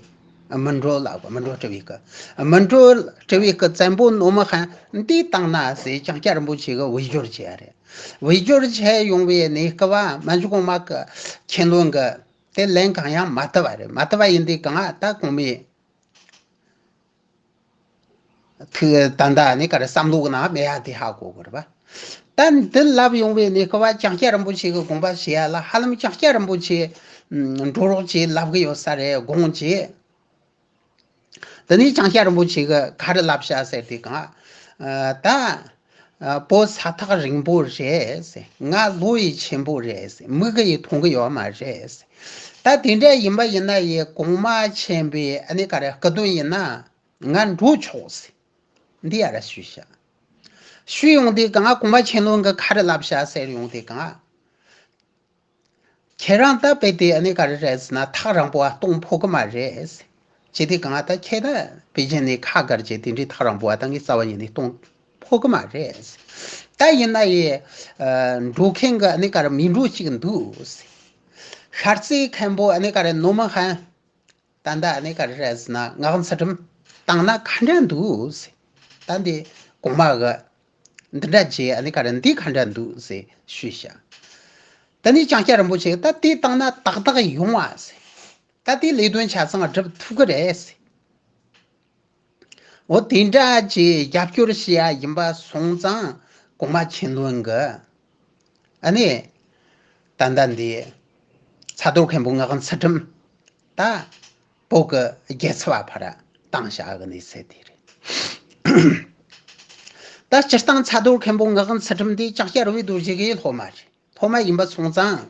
སྨིན་གྲོལ་ལ་སྨིན་གྲོལ་སྤྲུལ་བའི་སྐུ། སྨིན་གྲོལ་སྤྲུལ་བའི་སྐུ་བཙན་པོ་ནོར་མི་ཧན་འདི་བཏང་ན་ཟེར་ལྕང་སྐྱ་རིན་པོ་ཆེ་གིས་འོས་སྦྱོར་བྱས་རེད། འོས་སྦྱོར་བྱས་ཡོང་བའི་གནས་སྐབས་མན་ཇུ་གོང་མ་གིས་མཁྱེན་བློན་གྱི་དེ་ལན་གང་ཡང་མ་བཏབ་པ་རེད། མ་བཏབ་པ་ཡིན་དུས་གང་ད་གོང་མའི་ཐུགས་ད་ལྟ་ནི་ག་རེ་བསམ་བློ་གི་ནང་མེད་ཡ་དེ་ཧ་གོ་དགོས་རེད་པ། ད་འདི་ལབ་ཡོང་བའི་གནས་སྐབས་ལྕང་སྐྱ་རིན་པོ་ཆེ་གི་དགོངས་པ་བཞེས་ཡ་ལ་ཧ་ལམ་ལྕང་སྐྱ་རིན་པོ་ཆེ་འགྲོ་རོགས་བྱེད་ལབ་གི་ཡོད་ས་རེད་དགོངས་བྱས། དེ་ནས་ལྕང་སྐྱ་རིན་པོ་ཆེ་གི་ག་རེ་ལབ་ཤག་ཟེར་དུས་གང་། ཨ། ད། ཨ། བོད་ས་ཐག་རིང་པོ་རེད་ཟེར། ང་ལོ་ཡི་ཆེན་པོ་རེད་ཟེར། མིག་གིས་མཐོང་གི་ཡོད་མ་རེད་ཟེར། ད་དེ་འདྲ་ཡིན་པ་ཡིན་ན་ཡི་གོང་མ་ཆེན་པོའི་ཨ་ནི་ག་རེ་སྐུ་དོན་ཡིན་ན་ང་འགྲོ་ཆོག་ཟེར། འདི་ཡ་ར་ཞུས་ཤག་ཞུས་ཡོང་དུས་གང་གོང་མ་མཁྱེན་བློན་གི་ག་རེ་ལབ་ཤག་ཟེར་ཡོང་དུས་གང་། ཁྱེད་རང་ད་དཔེ་དེ་ཨ་ནི་ག་རེ་རེད་ཟེར་ན་ཐག་རིང་པོ་ཨ་གཏོང་ཕོད་གི་མ་རེད། ཅི་སྟེ་གང་ད་ཁྱེད་ད་པེ་ཅིན་ནས་ཁ་བཀར་བྱས་དེ་འདྲའི་ཐག་རིང་པོ་ཨ་ད་ངས་རྩ་བ་ཉིད་ནས་གཏོང་ཕོད་གི་མ་རེད། ད་ཡིན་ན་ཡི་ཨ་འགྲོ་མཁན་གི་ཨ་ནི་ག་རེ་མི་འགྲོ་ཅིག་འདུག་ཤར་རྩེ་མཁན་པོ་ཨ་ནི་ག་རེ་ནོར་མི་ཧན། ད་ལྟ་ཨ་ནི་ག་རེ་རེད་ཟེར་ན་ངག་དབང་ཚུལ་ཁྲིམས་བཏང་ན་ག་འདྲ་འདུག་ཟེར། ད་འདི་གོང་མ་གི་འདི་འདྲ་བྱས་ཨ་ནི་ག་རེ་འདི་ག་འདྲ་འདུག་ཟེར་ཞུས་ཤག་ད་ནི་ལྕང་སྐྱ་རིན་པོ་ཆེ་ད་དེ་བཏང་ན་ཏག་ཏག་ཡོང་བ་ཟེར། ད་དེ་ལས་དོན་ཆ་ཚང་སྒྲུབ་ཐུབ་ཀྱི་རེད་ཟེར། འོ་དེ་འདྲ་ཅིག་རྒྱབ་སྐྱོར་བྱེད་ཡ་ཡིན་པ་སོང་ཙང་གོང་མ་མཁྱེན་བློན་གི་ཨ་ནི་ད་ལྟ་འདི་ཚ་རྡོར་མཁན་པོ་ངག་དབང་ཚུལ་ཁྲིམས་ད་བོད་གི་རྒྱལ་ཚབ་བ་ཕར་བཏང་བཞག་གི་གནས་ཚུལ་དེ་རེད། ད་སྤྱིར་བཏང་ཚ་རྡོར་མཁན་པོ་ངག་དབང་ཚུལ་ཁྲིམས་འདི་ལྕང་སྐྱ་རོལ་བའི་རྡོ་རྗེ་གི་སློབ་མ་རེད། སློབ་མ་ཡིན་པ་སོང་ཙང་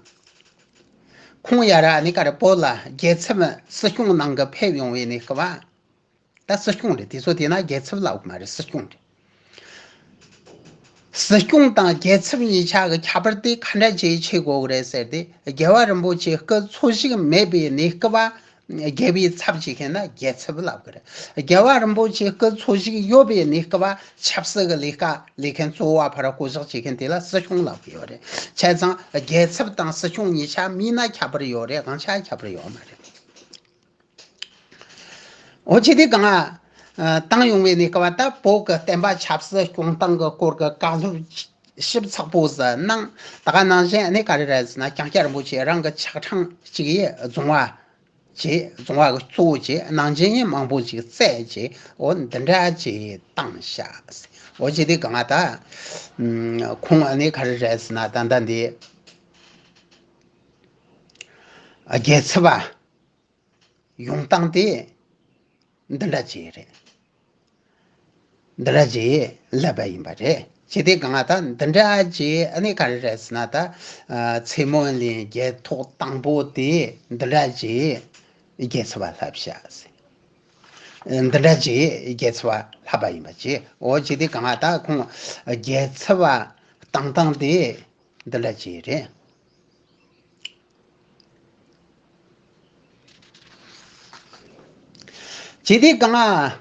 ཁོང་ཡ་ར་ཨ་ནི་ག་རེ་བོད་ལ་རྒྱལ་ཚབ་སྲིད་སྐྱོང་གནང་གི་ཕེབས་ཡོང་བའི་གནས་སྐབས། ད་སྲིད་སྐྱོང་རེད། དེ་ཚོ་དེ་ན་རྒྱལ་ཚབ་ལབ་གི་མ་རེད། སྲིད་སྐྱོང་རེད། སྲིད་སྐྱོང་དང་རྒྱལ་ཚབ་གཉིས་ཆ་གི་ཁྱད་པར་དེ་ག་འདྲ་ཅིག་ཕྱེ་དགོས་གི་རེད་ཟེར་ཏེ། རྒྱལ་བ་རིན་པོ་ཆེ་སྐུ་འཚོ་བཞུགས་མེད་པའི་གནས་སྐབས་བ། རྒྱལ་པོའི་ཚབ་བྱེད་མཁན་ན་རྒྱལ་ཚབ་ལབ་གི་རེད། རྒྱལ་བ་རིན་པོ་ཆེ་སྐུ་འཚོ་བཞུགས་ཡོད་པའི་གནས་སྐབས་བ་ཆབ་སྲིད་ཀྱི་ལས་ཀ་ལས་མཁན་གཙོ་བོ་བ་ཕར་བསྐོ་གཞག་བྱེད་མཁན་དེ་ལ་སྲིད་སྐྱོང་ལབ་གི་ཡོད་རེད། བྱས་ཙང་རྒྱལ་ཚབ་དང་སྲིད་སྐྱོང་གཉིས་ཆ་མིང་ན་ཁྱད་པར་ཡོད་རེད། དབང་ཆ་ཁྱད་པར་ཡོད་མ་རེད། འོ་ཅི་སྟེ་གང་ཨ། བཏང་ཡོང་བའི་གནས་སྐབས་བ་ད་བོད་ཀྱི་བསྟན་པ་ཆབ་སྲིད་སྐྱོང་སྟངས་ཀྱི་སྐོར་གྱི་བཀའ་སློབ་ཞིབ་ཚགས་པོ་ཟིག་གནང་། ད་ག་ནང་བཞིན་ཨ་ནི་ག་རེ་རེད་ཟེར་ན། ཀྱང་ཀྱང་རིན་པོ་ཆེ་རང་གི་ཕྱག་ཕྲེང་གཅིག་ཡིས་རྫོང་བ་བྱས། རྫོང་བ་གི་གཙོ་བོ་བྱས། ནང་ཆེན་ཡིན་མང་པོ་ཅིག་བཙལ་བྱས། འོ་འདི་འདྲ་ཅིག་བཏང་ཤག་འོ་ཅི་སྟེ་གང་ཨ་ད། ཁོང་ཨ་ནི་ག་རེ་རེད་ཟེར་ན། ད་ལྟ་འདི་རྒྱལ་ཚབ་བ། ཡོང་སྟངས་དེ་འདི་འདྲ་ཅིག་རེད། འདི་འདྲ་ཅིག་ལབ་པ་ཡིན་པ་རེད། ཅི་སྟེ་གང་ཨ་ད་འདི་འདྲ་ཅིག་ཨ་ནི་ག་རེ་རེད་ཟེར་ན། ད་ཚེ་སྨོན་གླིང་རྒྱལ་ཐོག་དང་པོ་དེ་འདི་འདྲ་ཅིག་རྒྱལ་ཚབ་བ་ལྷབ་ཤག་ཟེར། འདི་འདྲ་ཅིག་རྒྱལ་ཚབ་བ་ལྷབ་པ་ཡིན་པ་ཅིག་འོ་ཅི་སྟེ་གང་ཨ་ད་ཁོང་རྒྱལ་ཚབ་བ་བཏང་སྟངས་དེ་འདི་འདྲ་ཅིག་རེད། ཅི་སྟེ་གང་ཨ།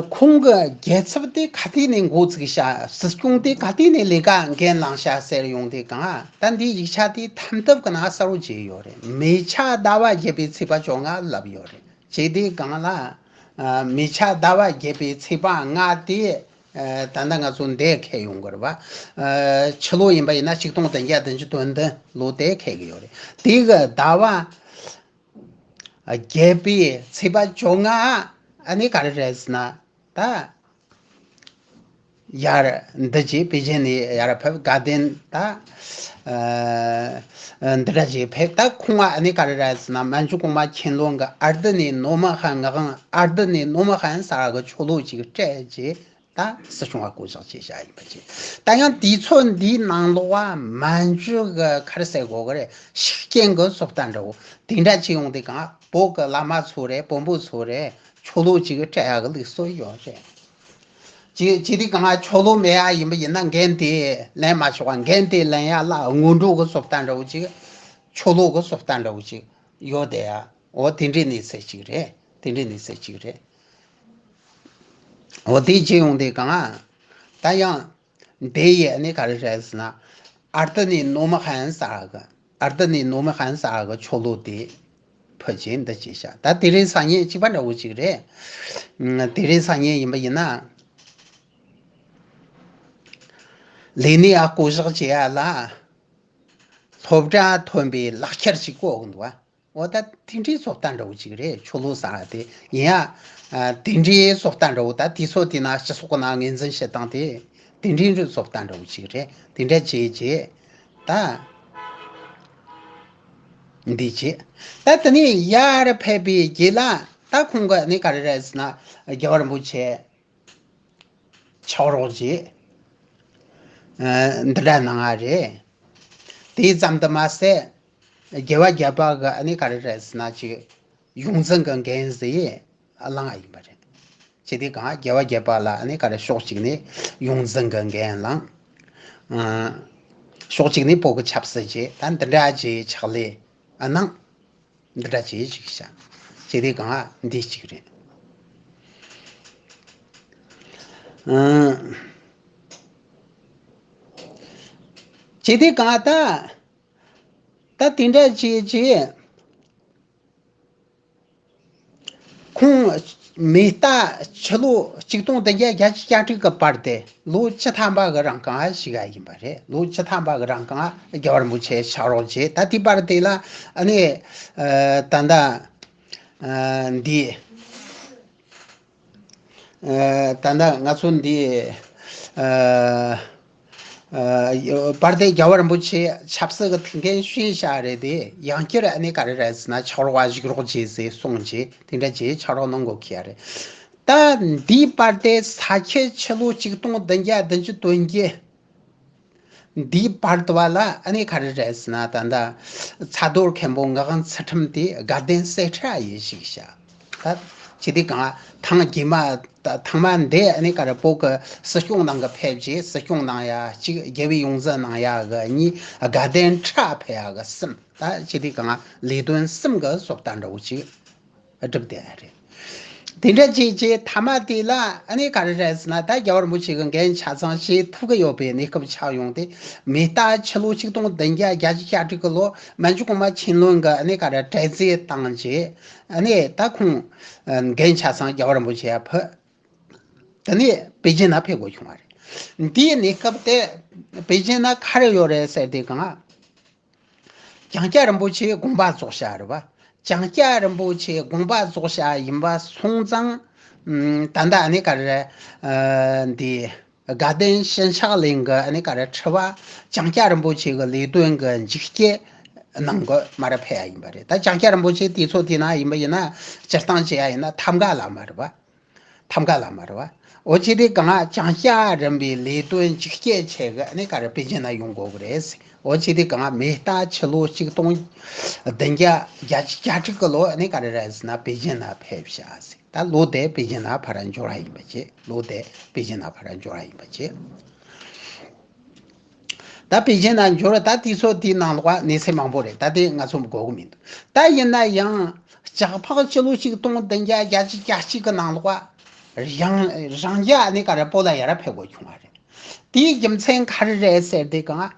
ཁོང་གི་རྒྱལ་ཚབ་དེ་ག་དུས་ནས་འགོ་བཙུགས་ཤག་སྲིད་སྐྱོང་དེ་ག་དུས་ནས་ལས་ཀ་འགན་བླངས་ཤག་ཟེར་ཡོང་དུས་གང་ཨ། ད་འདི་ཡིག་ཆ་དེ་ཐམ་ཐབ་ཀྱི་ནང་གསལ་བོ་བྱས་ཡོད་རེད། མེ་ཆ་ཟླ་བ་བརྒྱད་པའི་ཚེས་པ་བཅོ་ལྔ་ལབ་ཡོད་རེད། ཅི་སྟེ་གང་ལ། མེ་ཆ་ཟླ་བ་བརྒྱད་པའི་ཚེས་པ་ལྔ་དེ། ད་ལྟ་ང་ཚོ་འདས་འཁེལ་ཡོང་གི་རེད་པ། ཕྱི་ལོ་ཡིན་པ་ཡིན་ན་ཆིག་སྟོང་བདུན་བརྒྱ་བདུན་ཅུ་དོན་བདུན་ལོ་དེ་འཁེལ་གི་ཡོད་རེད། དེ་གི་ཟླ་བ་བརྒྱད་པའི་ཚེས་པ་བཅོ་ལྔ་ཨ་ནི་ག་རེ་རེད་ཟེར་ན། ད་ཡར་འདི་ཅིག་པེ་ཅིན་ནས་ཡར་ཕེབས། དགའ་ལྡན་ད་འདི་འདྲ་ཅིག་ཕེབས། ད་ཁོང་ཨ་ནི་ག་རེ་རེད་ཟེར་ན། མན་ཇུ་གོང་མ་ཁྱེན་ལུང་གི་ཨར་ཏི་ནི་ནོ་མ་ཧན་ངག་དབང་། ཨར་ཏི་ནི་ནོ་མ་ཧན་ཟེར་གི་ཆོ་ལོ་ཅིག་སྤྲད་ཅིག་ད་སྲིད་སྐྱོང་བ་བསྐོ་གཞག་བྱས་བཞག་ཡིན་པ་ཅིག་ད་ཡང་དུས་ཚོད་འདིའི་ནང་ལོགས་ཨ་མན་ཇུ་གི་ག་རེ་ཟེར་དགོས་གི་རེད། ཤུགས་རྐྱེན་གི་བཟོ་ལྟ་འདྲ་བོ་དེ་འདྲ་ཅིག་ཡོང་དུས་གང་བོད་གི་བླ་མ་ཚོ་རེད། དཔོན་པོ་ཚོ་རེད། ཆོ་ལོ་ཅིག་སྤྲད་ཡག་གི་ལུགས་སྲོལ་ཡོད་རེད། ཅི་ཅི་སྟེ་གང་ཆོ་ལོ་མེད་ཡ་ཡིན་པ་ཡིན་ན་འགན་དེ་ལེན་མ་ཆོག་པ། འགན་དེ་ལེན་ཡ་ལ་སྔོན་འགྲོ་གི་བཟོ་ལྟ་འདྲ་བོ་ཅིག་ཆོ་ལོ་གི་བཟོ་ལྟ་འདྲ་བོ་ཅིག་ཡོད་དེ་ཡ། འོ་དེ་འདྲའི་གནས་ཚུལ་ཅིག་རེད། དེ་འདྲའི་གནས་ཚུལ་ཅིག་རེད། འོ་དེ་བྱས་ཡོང་དུས་གང་ད་ཡང་འདི་ཡས་ནི་ག་རེ་རེད་ཟེར་ན། ཨར་ཏི་ནི་ནོ་མ་ཧན་ཟེར་གི་ཨར་ཏི་ནི་ནོ་མ་ཧན་ཟེར་གི་ཆོ་ལོ་དེ་ཕུལ་བྱས་འདི་བྱས་ཤག་ད་དེ་རིང་སང་ཉིན་གཅིག་པ་འདྲ་བོ་ཅིག་རེད། ཨ་དེ་རིང་སང་ཉིན་ཡིན་པ་ཡིན་ན། ལས་གནས་ཨ་བསྐོ་གཞག་བྱེད་ཡ་ལ་སློབ་གྲྭ་ཐོན་པའི་ལག་ཁྱེར་ཅིག་བསྐོ་གི་འདུག་བ། འོ་ད་དེ་འདྲའི་བཟོ་ལྟ་འདྲ་བོ་ཅིག་རེད། ཆོ་ལོ་ཟེར་བ་དེ་ཡིན་ཡ། ཨ་དེ་འདྲའི་བཟོ་ལྟ་འདྲ་བོ། ད་དུས་ཚོད་དེ་ན་སྤྱི་ཚོགས་ནང་ངོས་འཛིན་བྱེད་སྟངས་དེ་དེ་འདྲའི་བཟོ་ལྟ་འདྲ་བོ་ཅིག་རེད། དེ་འདྲ་བྱས་བྱས་ད་འདི་བྱས། ད་དེ་ནས་ཡར་ཕེབས་པའི་རྗེས་ལ་ད་ཁོང་གི་ནི་ག་རེ་རེད་ཟེར་ན། རྒྱལ་བ་རིན་པོ་ཆེ་ཕྱག་རོགས་བྱས། ཨ་འདི་འདྲ་གནང་ང་རེད། དེ་ཙམ་དུ་མ་ཟད། རྒྱལ་བ་བརྒྱད་པ་གི་ཨ་ནི་ག་རེ་རེད་ཟེར་ན་ཅིག་ཡོངས་འཛིན་གི་འགན་ཟེར་ཡས་བླངས་ཡིན་པ་རེད། ཅི་སྟེ་གང་རྒྱལ་བ་བརྒྱད་པ་ལ་ཨ་ནི་ག་རེ་ཕྱོགས་གཅིག་ནས་ཡོངས་འཛིན་གི་འགན་བླངས། ཨ་ཕྱོགས་གཅིག་ནས་བོད་ཀྱི་ཆབ་སྲིད་ཅིག་ད་འདི་འདྲ་ཅིག་ཕྱག་ལས་ཨ་གནང་། འདི་འདྲ་ཅིག་ཅིག་བྱ། ཅི་སྟེ་གང་འདི་གཅིག་རེད། ཨ་ཅི་སྟེ་གང་ད། ད་དེ་འདྲ་བྱས་རྗེས། ཁོང་མེ་རྟ་ཕྱི་ལོ་ཆིག་སྟོང་བདུན་བརྒྱ་བརྒྱད་ཅུ་གྱ་དྲུག་གི་བར་དེ་ལོ་བཅུ་ཐམ་པ་གི་རིང་གང་ཞིག་ཡིན་པ་རེད། ལོ་བཅུ་ཐམ་པ་གི་རིང་གང་རྒྱལ་བ་རིན་པོ་ཆེ་ཕྱག་རོགས་བྱས། ད་དེའི་བར་དེ་ལ་ཨ་ནི་ད་ལྟ་འདི། ད་ལྟ་ང་ཚོ་འདི་བར་དེ་རྒྱལ་བ་རིན་པོ་ཆེ་ཆབ་སྲིད་ཀྱི་ཐུགས་འགན་བཞེས་བཞག་རེད་དེ། ཡང་བསྐྱར་ཨ་ནི་ག་རེ་རེད་ཟེར་ན་ཕྱག་རོགས་བ་བཞུགས་རོགས་བྱེད་ཟེར་གསུངས་རྗེས་དེ་འདྲ་བྱས་ཕྱག་རོགས་གནང་དགོས་ཁེལ་ཡ་རེད། ད་འདིའི་བར་དེ་ས་ཁྱི་ཕྱི་ལོ་ཆིག་སྟོང་བདུན་བརྒྱ་བདུན་ཅུ་དོན་བརྒྱད། འདིའི་བར་དུ་བ་ལ་ཨ་ནི་ག་རེ་རེད་ཟེར་ན། ད་ལྟ་ཚ་རྡོར་མཁན་པོ་ངག་དབང་ཚུལ་ཁྲིམས་དེ་དགའ་ལྡན་གསེར་ཁྲི་ཡེ་ཞིག་བྱ། ད་ ཅི་སྟེ་གང་ཐེངས་རྗེས་མ་ད་ཐེངས་མ་འདི་ཨ་ནི་ག་རེ་བོད་ཀྱི་སྲིད་སྐྱོང་ནང་གི་ཕེབས་རྗེས་སྲིད་སྐྱོང་གནང་ཡ་གཅིག་རྒྱལ་བའི་ཡོངས་འཛིན་གནང་ཡ་གི་གཉིས་དགའ་ལྡན་ཁྲི་ཕེབས་ཡ་གི་གསུམ། ད་ཅི་སྟེ་གང་ལས་དོན་གསུམ་གི་བཟོ་ལྟ་འདྲ་བོ་ཅིག་སྒྲུབ་བསྡད་ཡ་རེད། དེ་འདྲ་བྱས་རྗེས་མཐའ་མ་དེ་ལ་ཨ་ནི་ག་རེ་རེད་ཟེར་ན། ད་རྒྱལ་བ་རིན་པོ་ཆེ་གི་འགན་ཆ་ཚང་བཞེས་ཐུབ་ཀྱི་ཡོད་པའི་གནས་སྐབས་ཆགས་ཡོང་སྟེ། མེ་སྟག་ཕྱི་ལོ་ཆིག་སྟོང་བདུན་བརྒྱ་བརྒྱད་ཅུ་གྱ་དྲུག་གི་ལོ་མན་ཇུ་གོང་མ་ཆན་ལུན་གྱིས་ཨ་ནི་ག་རེ་གྲོས་མཛད་བཏང་རྗེས་ཨ་ནི་ད་ཁོང་འགན་ཆ་ཚང་རྒྱལ་བ་རིན་པོ་ཆེ་ཡ་ཕུལ། དེ་ནས་པེ་ཅིན་ན་ཕེབས་དགོས་བྱུང་བ་རེད། འདིའི་གནས་སྐབས་དེ་པེ་ཅིན་ན་ག་རེ་ཡོད་རེད་ཟེར་དུས་གང་། ལྕང་སྐྱ་རིན་པོ་ཆེ་དགོངས་པ་རྫོགས་བྱ་རེད་བ། ལྕང་སྐྱ་རིན་པོ་ཆེ་དགོངས་པ་རྫོགས་བྱ་ཡིན་པ་སོང་ཙང་། ཨམ། ད་ལྟ་ཨ་ནི་ག་རེ། ཨ། འདི་དགའ་ལྡན་ཞིང་ཆགས་གླིང་གི་ཨ་ནི་ག་རེ་ཁྲི་པ་ལྕང་སྐྱ་རིན་པོ་ཆེ་གི་ལས་དོན་གྱི་མཇུག་སྐྱེལ་གནང་གི་མར་ཕེབས་ཡ་ཡིན་པ་རེད། ད་ལྕང་སྐྱ་རིན་པོ་ཆེ་དུས་ཚོད་དེ་ན་ཡིན་པ་ཡིན་ན་སྤྱིར་བཏང་བྱེད་ཡ་ཡིན་ན་ཐབས་མཁས་བླ་མ་རེད་བ། ཐབས་མཁས་བླ་མ་རེད་བ། འོ་ཅི་སྟེ་གང་ལྕང་སྐྱ་རིན་པོ་ཆེའི་ལས་དོན་མཇུག་སྐྱེལ་བྱེད་གི་ཨ་ནི་ག་རེ་པེ་ཅིན་ན་ཡོང་དགོས་གི་རེད། འོ་ཅི་སྟེ་གང་མེ་སྟག་ཕྱི་ལོ་ཆིག་སྟོང་བདུན་བརྒྱ་བརྒྱད་ཅུ་གྱ་དྲུག་གི་ལོ་ཨ་ནི་ག་རེ་རེད་ཟེར་ན་པེ་ཅིན་ན་ཕེབས་བྱ་ཟེར། ད་ལོ་དེ་པེ་ཅིན་ན་ཕར་འབྱོར་བ་ཡིན་པ་བྱས། ལོ་དེ་པེ་ཅིན་ན་ཕར་འབྱོར་བ་ཡིན་པ་བྱས། ད་པེ་ཅིན་ན་འབྱོར། ད་དུས་ཚོད་དེའི་ནང་ལོགས་གནས་ཚུལ་མང་པོ་རེད། ད་དེ་ང་ཚོ་གོ་གི་མི་འདུག་ད་ཡིན་ན་ཡང་ལྕགས་ཕག་སྤྱི་ལོ་ཆིག་སྟོང་བདུན་བརྒྱ་བརྒྱད་ཅུ་གྱ་གཅིག་གི་ནང་ལོགས་རང་རང་རྒྱལ་ཨ་ནི་ག་རེ་བོད་ལ་ཡར་ཕེབས་དགོས་བྱུང་བ་རེད། དེའི་རྒྱུ་མཚན་ག་རེ་རེད་ཟེར་དུས་གང་།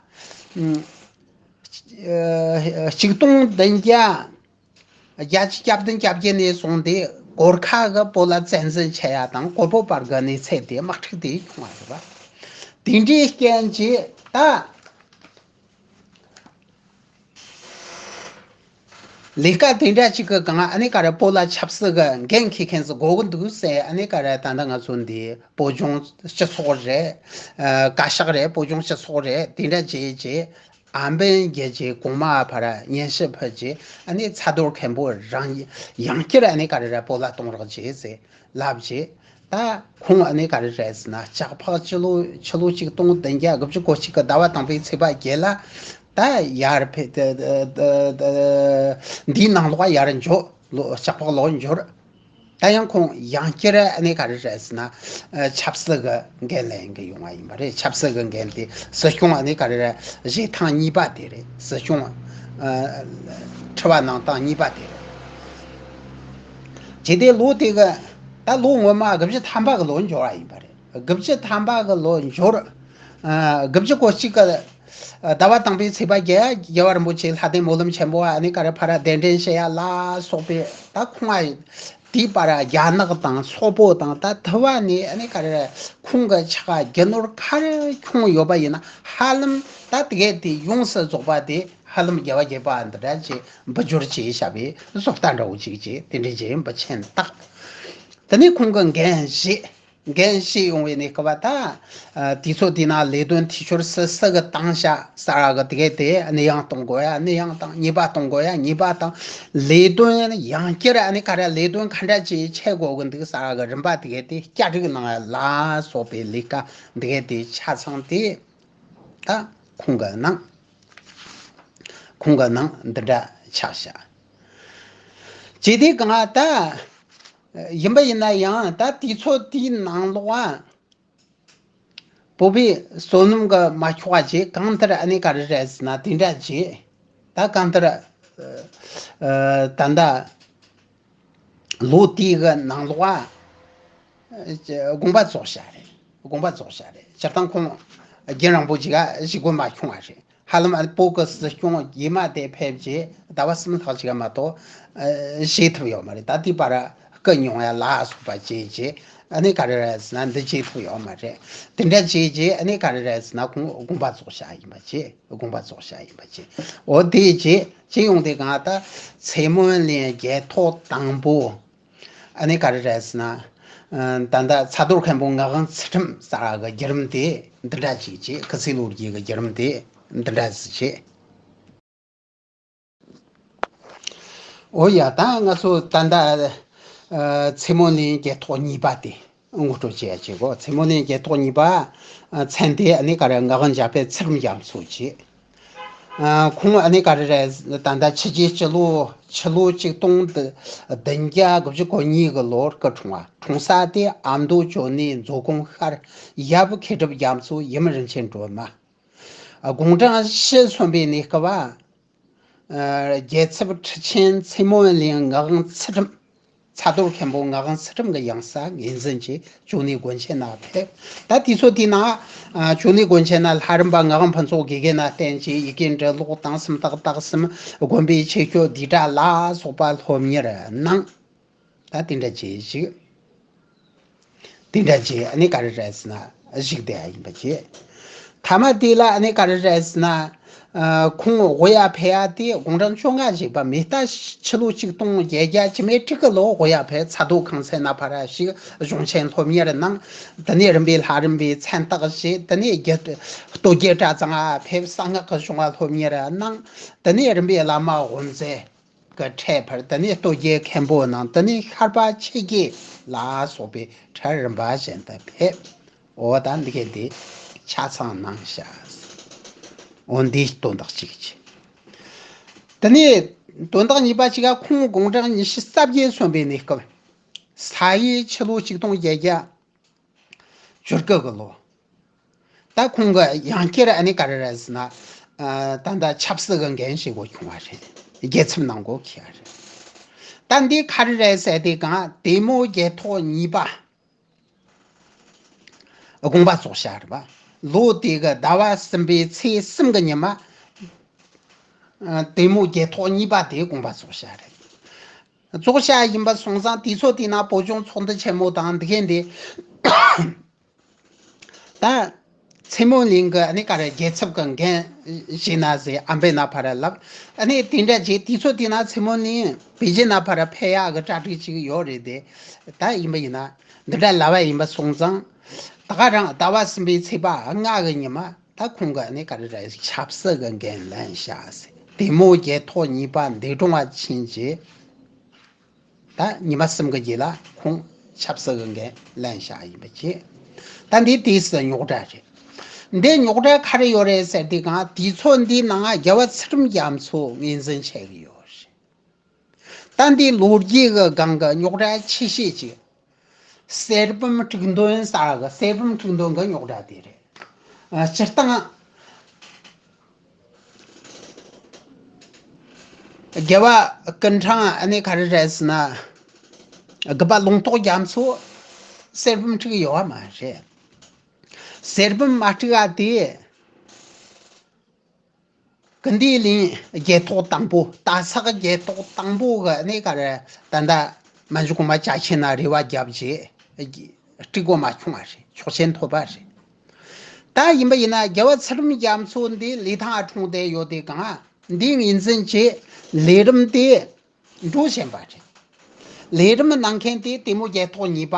ཨ། ཆིག་སྟོང་བདུན་བརྒྱ་བརྒྱད་ཅུ་གྱ་བདུན་གྱ་བརྒྱད་ནས་བཟུང་སྟེ་གོར་ཁ་གི་བོད་ལ་བཙན་འཛུལ་བྱེད་ཡ་དང་གོར་བོད་བར་གྱི་གནས་ཚད་དེ་དམག་འཁྲུག་དེ་བྱུང་བ་རེད་པ། དེ་འདྲའི་རྐྱེན་གྱིས་ད་ལས་ཀ་དེ་འདྲ་ཅིག་གི་སྒང་ཨ་ནི་ག་རེ་བོད་ལ་ཆབ་སྲིད་ཀྱི་འགན་འཁྱེར་མཁན་ཟིག་དགོས་ཀྱི་འདུག་ཟེར། ཨ་ནི་ག་རེ་ད་ལྟ་ང་ཚོ་འདི་བོད་ལྗོངས་སྤྱི་ཚོགས་རེད། ཨ། བཀའ་ཤག་རེད། བོད་ལྗོངས་སྤྱི་ཚོགས་རེད། དེ་འདྲ་བྱས་རྗེས། ཨམ་བན་རྒྱལ་རྒྱུད་གོང་མ་ཕར་སྙན་ཞུ་ཕུལ་རྗེས་ཨ་ནི་ཚ་རྡོར་མཁན་པོ་རང་ཡང་བསྐྱར་ཨ་ནི་ག་རེ་རེད་བོད་ལ་གཏོང་རོགས་བྱེད་ཟེར་ལབ་རྗེས། ད་ཁོང་ཨ་ནི་ག་རེ་རེད་ཟེར་ན་ལྕགས་ཕག་སྤྱི་ལོ་ཕྱི་ལོ་ཆིག་སྟོང་བདུན་བརྒྱ་དགུ་བཅུ་གོ་གཅིག་གི་ཟླ་བ་དང་པོའི་ཚེས་པ་བརྒྱད་ལ་ད་ཡར་ཕེབས། ད་ད་ད་འདིའི་ནང་ལོགས་ཡར་འབྱོར། ལོ་ལྕགས་ཕག་ལོག་འབྱོར། ད་ཡང་ཁོང་ཡང་བསྐྱར་ཨ་ནི་ག་རེ་རེད་ཟེར་ན། ཨ། ཆབ་སྲིད་ཀྱི་འགན་ལེན་གྱི་ཡོང་བ་ཡིན་པ་རེད། ཆབ་སྲིད་ཀྱི་འགན་དེ་སྲིད་སྐྱོང་ཨ་ནི་ག་རེ་རེད། བཞེས་ཐེངས་གཉིས་པ་དེ་རེད། སྲིད་སྐྱོང་། ཨ། ཁྲི་པ་གནང་སྟངས་གཉིས་པ་དེ་རེད། བྱས་ཏེ་ལོ་དེ་གི་ད་ལོ་སྔོན་མ་དགུ་བཅུ་ཐམ་པ་གི་ལོ་འབྱོར་བ་ཡིན་པ་རེད། དགུ་བཅུ་ཐམ་པ་གི་ལོ་འབྱོར། ཨ། དགུ་བཅུ་གོ་གཅིག་གི་ཟླ་བ་དང་པོའི་ཚེས་པ་བརྒྱད། རྒྱལ་བ་རིན་པོ་ཆེ་ལྷ་ལྡན་སྨོན་ལམ་ཆེན་པོ་ཨ་ནི་ག་རེ་ཕར་གདན་འདྲེན་བྱེད་ཡ་ལ་སོགས་པའི་ད་ཁོང་ཨ་དེའི་བར་རྒྱ་ནག་དང་སོག་པོ་དང་ད་དེ་བ་ནས་ཨ་ནི་ག་རེ་ཁོང་གི་ཕྱག་རྒྱུ་ནོར་ག་རེ་ཁྱོན་ཡོད་པ་ཡིན་ན་ཧ་ལམ་ད་དེ་གས་དེ་ཡོངས་སུ་རྫོགས་པ་དེ་ཧ་ལམ་རྒྱལ་བ་དགྱེས་པ་འདི་འདྲ་ཅིག་འབུལ་སྐྱོར་བྱས་བཞག་པའི་བཟོ་ལྟ་འདྲ་བོ་ཅིག་བྱས། དེ་འདྲ་བྱས་འབུལ་ཆེན་བཏགས། དེ་ནས་ཁོང་གི་འགན་བཞེས། འགན་བཞེས་ཡོང་བའི་གནས་སྐབས་ད། ཨ། དུས་ཚོད་དེ་ན་ལས་དོན་འཐུས་ཤོར་སི་སི་གི་བཏང་བྱ་ཟེར་གི་དེ་གས་དེ་ཨ་ནི་ཡང་གཏོང་དགོས་ཡ། ཨ་ནི་ཡང་བཏང་། གཉིས་པ་གཏོང་དགོས་ཡ། གཉིས་པ་བཏང་། ལས་དོན་ཡང་བསྐྱར་ཨ་ནི་ག་རེ་ལས་དོན་ག་འདྲ་ཅིག་བྱེད་དགོས་ཀྱི་འདུག་ཟེར་གི་རིམ་པ་དེ་གས་དེ་བསྐྱར་སྒྲིག་གནང་ཡ་ལ་སོགས་པའི་ལས་ཀ་དེ་གས་དེ་ཆ་ཚང་དེ་ད་ཁོང་གིས་གནང་། ཁོང་གིས་གནང་འདི་འདྲ་ཆགས་བཞག་བྱས་དུས་གང་ད། ཡིན་པ་ཡིན་ན་ཡང་ད་དུས་ཚོད་དེའི་ནང་ལོགས་ཨ། བོད་པའི་བསོད་ནམས་ཀྱིས་མ་ཆོག་པ་བྱས། གང་ལྟར་ཨ་ནི་ག་རེ་རེད་ཟེར་ན་དེ་འདྲ་བྱས། ད་གང་ལྟར། ཨ། ད་ལྟ་ལོ་དེའི་གི་ནང་ལོགས་ཨ། དགོངས་པ་རྫོགས་བཞག་རེད། དགོངས་པ་རྫོགས་བཞག་རེད། སྤྱིར་བཏང་ཁོང་རྒྱུན་རིང་པོ་ཅིག་ཨ་བཞུགས་དགོས་མ་བྱུང་བ་རེད། ཧ་ལམ་ཨ་ནི་བོད་ཀྱི་སྲིད་སྐྱོང་རྗེས་མ་དེ་ཕེབས་རྗེས་ཟླ་བ་གསུམ་ལྷག་ཅིག་མ་གཏོགས་ཨ་བཞུགས་ཐུབ་ཡོད་མ་རེད། ད་དེའི་བར་སྐུ་མྱོང་ཡ་ལ་སོགས་པ་བྱས་རྗེས་ཨ་ནི་ག་རེ་རེད་ཟེར་ན་འདི་བྱེད་ཐུབ་ཡོད་མ་རེད། དེ་འདྲ་བྱས་རྗེས་ཨ་ནི་ག་རེ་རེད་ཟེར་ན་ཁོང་དགོངས་པ་རྫོགས་བཞག་ཡིན་པ་བྱས། དགོངས་པ་རྫོགས་བཞག་ཡིན་པ་བྱས། འོ་དེ་བྱས་བྱས་ཡོང་དུས་གང་ད་ཚེ་སྨོན་གླིང་རྒྱལ་ཐོག་དང་པོ། ཨ་ནི་ག་རེ་རེད་ཟེར་ན། ཨ། ད་ལྟ་ཚ་རྡོར་མཁན་པོ་ངག་དབང་ཚུལ་ཁྲིམས་ཟེར་གི་བརྒྱུད་རིམ་དེ་འདི་འདྲ་ཅིག་བྱས། སྐུ་ཚེ་ལོ་རྒྱུས་ཀྱི་བརྒྱུད་རིམ་དེ་འདི་འདྲ་ཅིག་བྱས། འོ་ཡ། ད་ང་ཚོ་ད་ལྟ། ཨ། ཚེ་སྨོན་གླིང་རྒྱལ་ཐོག་གཉིས་པ་དེ་ངོ་སྤྲོད་བྱེད་ཡ་བྱེད་གོ། ཚེ་སྨོན་གླིང་རྒྱལ་ཐོག་གཉིས་པ། ཨ། མཚན་དེ་ཨ་ནི་ག་རེ་ངག་དབང་འཇམ་དཔལ་ཚུལ་ཁྲིམས་རྒྱ་མཚོ་བྱས། ཨ། ཁོང་ཨ་ནི་ག་རེ་རེད། ད་ལྟ་ཕྱི་རྒྱལ་སྤྱི་ལོ་ཕྱི་ལོ་ཆིག་སྟོང་བདུན་བརྒྱ་དགུ་བཅུ་གོ་གཉིས་གི་ལོར་སྐུ་འཁྲུངས་པ། འཁྲུངས་ས་དེ་ཨ་མདོ་ཅོ་ནེ་མཛོ་སྒང་ཤར་ཡབ་མཁས་གྲུབ་རྒྱ་མཚོ་ཡུམ་རིན་ཆེན་སྒྲོལ་མ། དགུང་གྲངས་བཞི་སོན་པའི་གནས་སྐབས། ཨ། རྒྱལ་ཚབ་ཁྲི་ཆེན་ཚེ་སྨོན་གླིང་ངག་དབང་ཚུལ་ཁྲིམས། ཚ་རྡོར་མཁན་པོ་ངག་དབང་ཚུལ་ཁྲིམས་ཀྱི་ཡང་སྲིད་ངོས་འཛིན་གྱིས་ཅོ་ནེ་དགོན་ཆེན་ན་ཕེབས། ད་དུས་ཚོད་དེ་ན། ཨ། ཅོ་ནེ་དགོན་ཆེན་ན་ལྷ་རམས་པ་ངག་དབང་ཕུན་ཚོགས་དགེ་རྒན་ན་བསྟེན་གྱིས་ཡི་གེ་འབྲི་ཀློག་དང་སུམ་རྟགས་དག་གསུམ། དགོན་པའི་ཆོས་སྤྱོད་བསྡུས་གྲྭ་ལ་སོགས་པ་སློབ་གཉེར་གནང་། ད་དེ་འདྲ་བྱས་ཤིག་དེ་འདྲ་བྱས་ཨ་ནི་ག་རེ་རེད་ཟེར་ན་བཞུགས་བསྡད་ཡ་ཡིན་པ་བྱས། མཐའ་མ་དེ་ལ་ཨ་ནི་ག་རེ་རེད་ཟེར་ན། ཨ། ཁོང་དབུ་ཡ་ཕེབས་ཡ་དེ་དགུང་གྲངས་བཅོ་ལྔ་བཞེས་པ། མེ་རྟ་ཕྱི་ལོ་ཆིག་སྟོང་བརྒྱད་བརྒྱ་བཅུ་མེད་དྲུག་གི་ལོ་དབུ་ཡ་ཕེབས། ཚ་རྡོ་ཁང་ཚན་ན་ཕར་ཞིག་གཞུང་ཆེན་སློབ་གཉེར་གནང་། དེ་ནས་རིམ་པས་ལྷ་རམས་པའི་མཚན་རྟགས་བཞེས། དེ་ནས་རྒྱ་སྟོད་རྒྱལ་གྲྭ་ཚང་ཕེབས། གསང་སྔགས་ཀྱི་གཞུང་བ་སློབ་གཉེར་གནང་། དེ་ནས་རིམ་པས་བླ་མ་དབུ་མཛད་གི་ཁྲལ་ཕར། དེ་ནས་སྟོད་རྒྱལ་མཁན་པོ་གནང་། དེ་ནས་ཤར་པ་ཆོས་རྒྱལ་ལ་སོགས་པའི་ཁྲལ་རིམ་པ་བཞིན་དུ་ཕེབས། འོ་ད་འདི་གས་འདི་ཆ་ཚང་གནང་ཤག་འོ་འདིའི་དོན་དག་གཅིག་བྱས། དེ་ནས་དོན་དག་གཉིས་པ་གཅིག་ག་ཁོང་དགུང་གྲངས་ཉི་ཤུ་རྩ་བརྒྱད་སོན་པའི་གནས་སྐབས། ས་ཡི་ཕྱི་ལོ་ཆིག་སྟོང་བརྒྱད་བརྒྱ་བཅུ་དགུ་གི་ལོ། ད་ཁོང་གི་ཡང་བསྐྱར་ཨ་ནི་ག་རེ་རེད་ཟེར་ན། ཨ། ད་ལྟ་ཆབ་སྲིད་ཀྱི་འགན་བཞེས་དགོས་བྱུང་བ་རེད། རྒྱལ་ཚབ་གནང་དགོས་ཁེལ་བ་རེད། ད་འདི་ག་རེ་རེད་ཟེར་དུས་གང་དེ་མོ་རྒྱལ་ཐོག་གཉིས་པ་དགོངས་པ་རྫོགས་བྱ་རེད་པ། ལོ་དེ་གི་ཟླ་བ་གསུམ་པའི་ཚེས་གསུམ་གི་ཉི་མ། ཨ། དེ་མོ་རྒྱལ་ཐོག་གཉིས་པ་དེ་དགོངས་པ་རྫོགས་བྱ་རེད། རྫོགས་བྱ་ཡིན་པ་སོང་ཙང་དུས་ཚོད་དེ་ན་བོད་ལྗོངས་ཚོགས་འདུ་ཆེན་མོ་དང་འདི་གས་འདི། ད་ཚེ་སྨོན་གླིང་གི་ཨ་ནི་ག་རེ་རྒྱལ་ཚབ་ཀྱི་འགན་བཞེས་ན་ཟེར་ཨམ་བན་ན་ཕར་ལབ། ཨ་ནི་དེ་འདྲ་བྱས་དུས་ཚོད་དེ་ན་ཚེ་སྨོན་གླིང་པེ་ཅིན་ན་ཕར་ཕེབས་ཡག་གི་གྲ་སྒྲིག་ཅིག་ཡོད་རེད་དེ། ད་ཡིན་པ་ཡིན་ན་འདི་འདྲ་ལབ་པ་ཡིན་པ་སོང་ཙང་། ད་ག་རང་ཟླ་བ་གསུམ་པའི་ཚེས་པ་ལྔ་གི་ཉི་མ། ད་ཁོང་གིས་ཨ་ནི་ག་རེ་རེད། ཆབ་སྲིད་ཀྱི་འགན་ལེན་བྱ་ཟེར། དེ་མོ་རྒྱལ་ཐོག་གཉིས་པ་འདས་གྲོངས་པ་ཕྱིན་རྗེས། ད་ཉི་མ་གསུམ་གྱི་རྗེས་ལ་ཁོང་ཆབ་སྲིད་ཀྱི་འགན་ལེན་བྱ་ཡིན་པ་བྱས། ད་འདི་དུས་སུ་རྙོག་དྲ་རེད། འདི་རྙོག་དྲ་ག་རེ་ཡོད་རེད་ཟེར་དུས་གང་དུས་ཚོད་འདིའི་ནང་རྒྱལ་བ་ཚུལ་ཁྲིམས་རྒྱ་མཚོ་ངོས་འཛིན་བྱེད་ཀྱི་ཡོད་རེད། ད་འདི་ལོ་རྒྱུས་ཀྱི་སྒང་གི་རྙོག་དྲ་ཆེ་ཤོས་ཅིག་གསེར་བུམ་དཀྲུག་འདོན་ཟེར་གི། གསེར་བུམ་དཀྲུག་འདོན་གྱི་རྙོག་དྲ་དེ་རེད། ཨ། སྤྱིར་བཏང་རྒྱལ་བ་སྐུ་ཕྲེང་ཨ་ནི་ག་རེ་རེད་ཟེར་ན། དགུ་པ་ལུང་རྟོགས་རྒྱ་མཚོ་གསེར་བུམ་དཀྲུག་ཡོད་པ་མ་རེད། གསེར་བུམ་མ་དཀྲུག་པ་དེ། ཀུན་བདེ་གླིང་རྒྱལ་ཐོག་དང་པོ། སྟག་ཚང་རྒྱལ་ཐོག་དང་པོ་གི་ཨ་ནི་ག་རེ། ད་ལྟ་མན་ཇུ་གོང་མ་རྒྱ་ཆེན་ན་རེ་བ་བརྒྱབ་རྗེས་དཀྲུག་དགོས་མ་བྱུང་བ་རེད། ཆོག་མཆན་ཐོབ་པ་རེད། ད་ཡིན་པ་ཡིན་ན་རྒྱལ་བ་ཚུལ་ཁྲིམས་རྒྱ་མཚོ་འདི་ལི་ཐང་ཨ་འཁྲུངས་བསྡད་ཡོད་དུས་གང་འདི་ངོས་འཛིན་བྱས་ལས་རིམ་དེ་འགྲོ་བཞིན་པ་རེད། ལས་རིམ་གནང་མཁན་དེ་དེ་མོ་རྒྱལ་ཐོག་གཉིས་པ་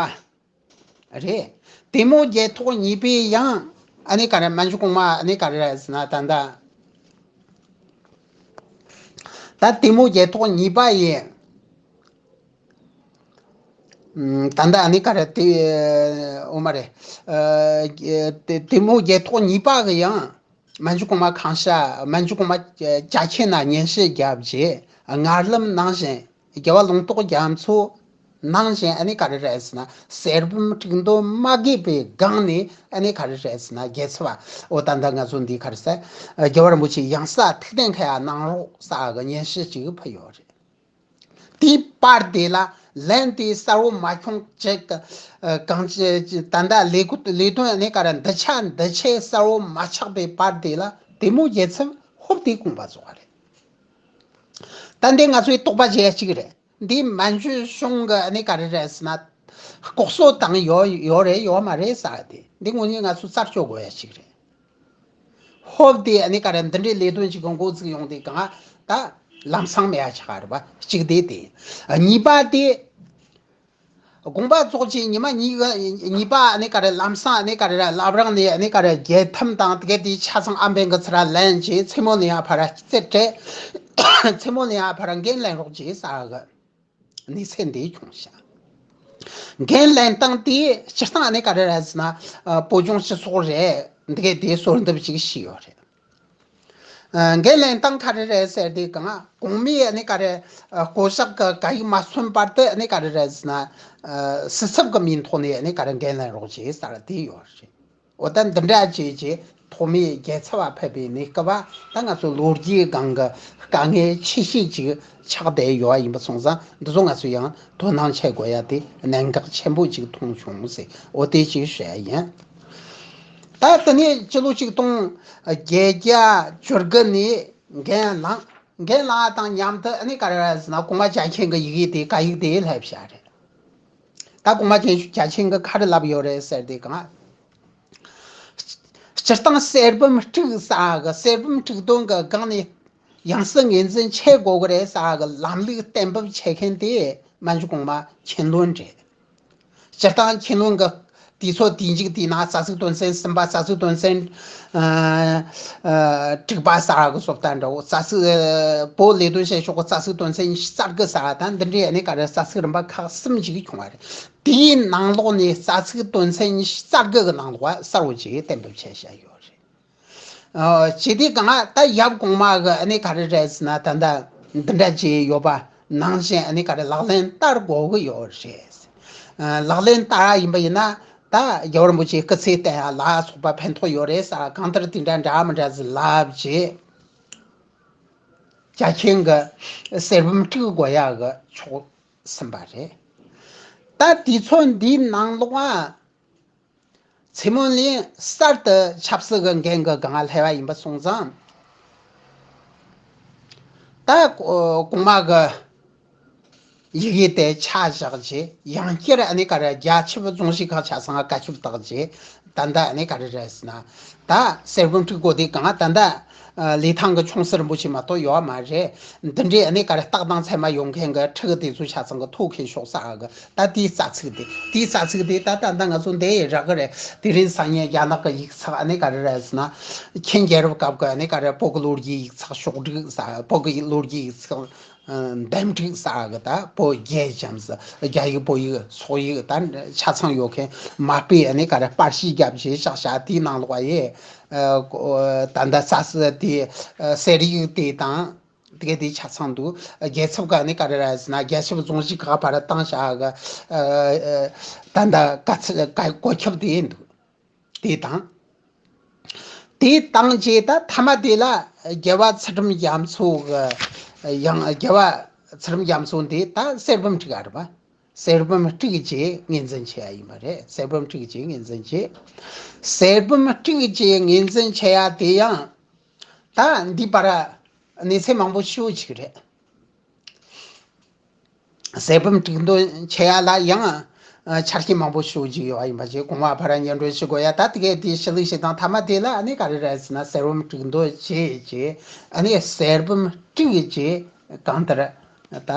རེད། དེ་མོ་རྒྱལ་ཐོག་གཉིས་པའི་ཡང་ཨ་ནི་ག་རེ། མན་ཇུ་གོང་མ་ཨ་ནི་ག་རེ་ཟེར་ན་ད་ལྟ། ད་དེ་མོ་རྒྱལ་ཐོག་གཉིས་པ་ཡི། ཨམ། ད་ལྟ་ཨ་ནི་ག་རེ་དེ། འོ་མ་རེད། ཨ། དེ་དེ་མོ་རྒྱལ་ཐོག་གཉིས་པ་གི་ཡང་མན་ཇུ་གོང་མ་གང་ཤ། མན་ཇུ་གོང་མ་རྒྱ་ཆེན་ན་ཉན་བཤད་བརྒྱབ་རྗེས་སྔར་ལམ་ནང་བཞིན་རྒྱལ་བ་ལུང་རྟོགས་རྒྱ་མཚོ་ནང་བཞིན་ཨ་ནི་ག་རེ་རེད་ཟེར་ན་གསེར་བུམ་དཀྲུག་འདོན་མ་དགོས་པའི་སྒང་ནས་ཨ་ནི་ག་རེ་རེད་ཟེར་ན་རྒྱལ་ཚབ་པ། འོ་ད་ལྟ་ང་ཚོ་འདི་ག་རེ་ཟེར། རྒྱལ་བ་རིན་པོ་ཆེ་ཡང་སྲིད་ཐུགས་གཏན་འཁེལ་ཡ་གནང་རོགས་ཟེར་གི་སྙན་ཞུ་ཅིག་ཕུལ་ཡོད་རེད། དེའི་པར་དེ་ལ་ལན་དེ་གསལ་བོ་མ་བྱུང་ཅིག་ཨ། གང་ཅི་ད་ལྟ་ལས་ཁུ་ལས་དོན་ཨ་ནི་ག་རེ་འདི་ཆ་འདི་ཆེ་གསལ་བོ་མ་ཆགས་པའི་པར་དེ་ལ་དེ་མོ་རྒྱལ་ཚབ་ཧོབ་དེ་དགོངས་པ་རྫོགས་པ་རེད། ད་འདི་ང་ཚོའི་དོགས་པ་བྱེད་ཡ་གཅིག་རེད། འདི་མན་ཇུ་གཞུང་གི་ཨ་ནི་ག་རེ་རེད་ཟེར་ན་ལྐོག་གསོད་བཏང་ཡོད་ཡོད་རེད་ཡོད་མ་རེད་ཟེར་དེ་འདི་དངོས་གནས་ང་ཚོ་རྩད་གཅོད་དགོས་ཡ་གཅིག་རེད། ཧོབ་དེ་ཨ་ནི་ག་རེ་འདི་འདྲའི་ལས་དོན་ཅིག་གི་འགོ་བཙུགས་ཡོང་དུས་གང་ད་ལམ་སང་མེད་ཡ་ཆགས་རེད་པ། གཅིག་དེ་དེ། གཉིས་པ་དེ། དགོངས་པ་རྫོགས་རྗེས་ཉི་མ་གཉིས་གཉིས་པ་ཨ་ནི་ག་རེ་ལམ་སང་ཨ་ནི་ག་རེ་བླ་བྲང་ནས་ཨ་ནི་ག་རེ་རྒྱལ་ཐམ་དང་དེ་ག་དེ་ཆ་ཚང་ཨམ་བན་གི་ཚུར་ལེན་བྱས་མཚན་མོ་ནས་ཡར་ཕར་རྩེད་སྤྲད། མཚན་མོ་ནས་ཡར་ཕར་འགན་ལེན་རོགས་བྱས་ཟེར་གི་གནས་ཚུལ་འདི་བྱུང་ཤག་འགན་ལེན་སྟངས་དེ་སྤྱིར་བཏང་ཨ་ནི་ག་རེ་རེད་ཟེར་ན་བོད་ལྗོངས་སྤྱི་ཚོགས་རེད་འདི་ག་དེ་གསོལ་འདེབས་ཅིག་ཞུས་ཡོད་རེད། འགན་ལེན་སྟངས་ག་རེ་རེད་ཟེར་དུས་གང་གོང་མའི་ཨ་ནི་ག་རེ་བསྐོ་གཞག་གི་བཀའ་ཡིག་མ་སོན་བར་དུ་ཨ་ནི་ག་རེ་རེད་ཟེར་ན། སྲིད་ཚབ་ཀྱི་མིང་ཐོག་ནས་ཨ་ནི་ག་རེ་འགན་ལེན་རོགས་བྱེད་ཟེར་དེ་ཡོད་རེད། འོ་ད་འདི་འདྲ་བྱས་བྱས་ཐོག་མའི་རྒྱལ་ཚབ་བ་ཕེབས་པའི་གནས་སྐབས་ད་ང་ཚོ་ལོ་རྒྱུས་སྒང་གི་དཀའ་ངལ་ཆེ་ཤོས་ཅིག་ཆགས་བསྡད་ཡོད་པ་ཡིན་པ་སོང་ཙང་འདི་ཚོ་ང་ཚོ་ཡང་དོ་སྣང་བྱེད་དགོས་ཡ་དེ་གནད་འགག་ཆེན་པོ་ཅིག་མཐོང་བྱུང་ཟེར། འོ་དེ་ཅིག་བཤད་ཡིན། ད་དེ་ནས་སྤྱི་ལོ་ཆིག་སྟོང་བརྒྱད་བརྒྱ་བཅུ་དགུ་ནས་འགན་བླངས། འགན་བླངས་དང་མཉམ་དུ་ཨ་ནི་ག་རེ་རེད་ཟེར་ན་གོང་མ་རྒྱལ་ཆེན་གྱི་ཡི་གེ་དེ་བཀའ་ཡིག་དེ་ལྷབ་བཞག་རེད། ད་གོང་མ་རྒྱལ་ཆེན་གྱིས་ག་རེ་ལབ་ཡོད་རེད་ཟེར་དུས་གང་། སྤྱིར་བཏང་གསེར་བུམ་དཀྲུག་ཟེར་གི་གསེར་བུམ་དཀྲུག་དོན་གྱི་སྒང་ནས་ཡང་སྲིད་ངོས་འཛིན་བྱེད་དགོས་ཀྱི་རེད་ཟེར་གི་ལམ་ལུགས་གཏན་འབེབས་བྱེད་མཁན་དེ་མན་ཇུ་གོང་མ་མཁྱེན་བློན་རེད། སྤྱིར་བཏང་མཁྱེན་བློན་གྱི་དུས་ཚོད་དུས་མཇུག་དེའི་ནང་རྩ་ཚིག་དོན་ཚན་གསུམ་པ་རྩ་ཚིག་དོན་ཚན་ཨ་ཨ་དྲུག་པ་ཟེར་གི་བཟོ་ལྟ་འདྲ་བོ་རྩ་ཚིག་ཨ་བོད་ལས་དོན་བྱེད་ཕྱོགས་ཀྱི་རྩ་ཚིག་དོན་ཚན་ཉི་ཤུ་རྩ་དགུ་ཟེར་བ་དང་འདི་འདྲའི་ཨ་ནི་ག་རེ་རྩ་ཚིག་རིམ་པ་ཁག་གསུམ་ཞིག་བྱུང་བ་རེད། དེའི་ནང་ལོགས་ནས་རྩ་ཚིག་དོན་ཚན་ཉི་ཤུ་རྩ་དགུ་གི་ནང་ལོགས་གསལ་བོ་ཅིག་གཏན་འབེབས་བྱས་བཞག་ཡོད་རེད། ཨ་བྱས་དུས་གང་ད་ཡབ་གོང་མ་གི་ཨ་ནི་ག་རེ་རེད་ཟེར་ན་ད་ལྟ་འདི་འདྲ་བྱས་ཡོད་པ་ནང་བཞིན་ཨ་ནི་ག་རེ་ལག་ལེན་བསྟར་དགོས་ཀྱི་ཡོད་རེད། ཨ་ལག་ལེན་བསྟར་ཡ་ཡིན་པ་ཡིན་ན་ད་རྒྱལ་བ་རིན་པོ་ཆེའི་སྐུ་ཚེ་བརྟན་ཡ་ལ་སོགས་པ་ཕན་ཐོགས་ཡོད་རེད་ཟེར། གང་ལྟར་དེ་འདྲ་འདྲ་མི་འདྲ་ཟེར་ལབ་རྗེས་རྒྱལ་ཆེན་གྱི་གསེར་བུམ་དཀྲུག་དགོས་ཡ་གི་ཕྱོགས་ཟིན་པ་རེད། ད་དུས་ཚོད་འདིའི་ནང་ལོགས་ཨ། ཚེ་སྨོན་གླིང་གསར་དུ་ཆབ་སྲིད་ཀྱི་འགན་གྱི་སྒང་ལ་སླེབས་པ་ཡིན་པ་སོང་ཙང་། ད་གོང་མ་གི་ཡི་གེ་དེ་ཆ་བཞག་རྗེས་ཡང་བསྐྱར་ཨ་ནི་ག་རེ་རྒྱ་ཆེ་བའི་རྫོང་གཞིས་ཁག་ཆ་ཚང་བཀའ་ཁྱབ་བཏང་རྗེས་ད་ལྟ་ཨ་ནི་ག་རེ་རེད་ཟེར་ན་ད་གསེར་བུམ་དཀྲུག་དགོས་དུས་གང་ད་ལྟ་ལི་ཐང་གི་ཆུང་སྲིད་རིན་པོ་ཆེ་མ་གཏོགས་ཡོད་མ་རེད། འདི་འདྲའི་ཨ་ནི་ག་རེ་རྟགས་དང་མཚན་མ་ཡོད་མཁན་གྱི་ཕྲུ་གུ་དེ་ཚོ་ཆ་ཚང་གི་ཐུགས་ཁུར་ཤོག་ཟེར་གི་ད་དེའི་རྩ་ཚིག་དེ་དེའི་རྩ་ཚིག་དེ་ད་ད་ལྟ་ང་ཚོ་འདི་ཡི་རག་གི་རེད། དེ་རིང་སང་ཉིན་རྒྱ་ནག་གི་ཡིག་ཚགས་ཨ་ནི་ག་རེ་རེད་ཟེར་ན་ཆིང་རྒྱལ་རབས་སྐབས་ཀྱི་ཨ་ནི་ག་རེ་བོད་ཀྱི་ལོ་རྒྱུས་ཡིག་ཚགས་ཕྱོགས་བསྒྲིགས་ཟེར། བོད་ཀྱི་ལོ་རྒྱུས་ཡིག་ཚགས་འདེམས་སྒྲིག་ཟེར་གི་ད་བོད་རྒྱལ་འབྱམས་ཟེར་རྒྱ་ཡིག་བོད་ཡིག་སོག་ཡིག་ད་ཆ་ཚང་ཡོད་མཁན་མ་དཔེ་ཨ་ནི་ག་རེ་པར་ཤིས་རྒྱབ་བྱས་བཞག་བཞག་དེའི་ནང་ལོགས་ཡེ་ད་ལྟ་རྩ་སྲིད་དེ་གསེར་ཡིག་དེ་དང་། དེ་ག་དེ་ཆ་ཚང་འདུག་རྒྱལ་ཚབ་ཀ་ནི་ག་རེ་རེད་ཟེར་ན་རྒྱལ་ཚབ་རྫོང་གཞིས་ཁག་བར་བཏང་བཞག་གི་ད་ལྟ་ག་ཚད་ག་གོ་ཁྱབ་དེ་འདུག་དེ་དང་། དེ་བཏང་རྗེས་ད་མཐའ་མ་དེ་ལ་རྒྱལ་བ་ཚུལ་ཁྲིམས་རྒྱ་མཚོ་གི་ཡང་རྒྱལ་བ་ཚུལ་ཁྲིམས་རྒྱ་མཚོ་འདི་ད་གསེར་བུམ་དཀྲུག་ཡ་རེད་པ། གསེར་བུམ་དཀྲུག་རྗེས་ངོས་འཛིན་བྱེད་ཡ་ཡིན་པ་རེད། གསེར་བུམ་དཀྲུག་རྗེས་ངོས་འཛིན་བྱེད། གསེར་བུམ་དཀྲུག་རྗེས་ངོས་འཛིན་བྱེད་ཡ་དེ་ཡང་། ད་འདི་བར་གནས་ཚད་མང་པོ་ཞེ་པོ་ཅིག་རེད། གསེར་བུམ་དཀྲུག་འདོན་བྱེད་ཡ་ལ་ཡང་ཆ་རྐྱེན་མང་པོ་ཞེ་པོ་ཅིག་ཡོད་པ་ཡིན་པ་བཅས་གོང་མ་ཕར་སྙན་སྒྲོན་ཞུ་དགོས་ཡ། ད་དེ་གས་དེ་ཞུ་ལུགས་ཞིག་དང་མཐའ་མ་དེ་ལ་ཨ་ནི་ག་རེ་རེད་ཟེར་ན་གསེར་བུམ་དཀྲུག་འདོན་བྱེད་ཅེས་ཨ་ནི་གསེར་བུམ་དཀྲུག་ཅེས་གང་ལྟར་ད་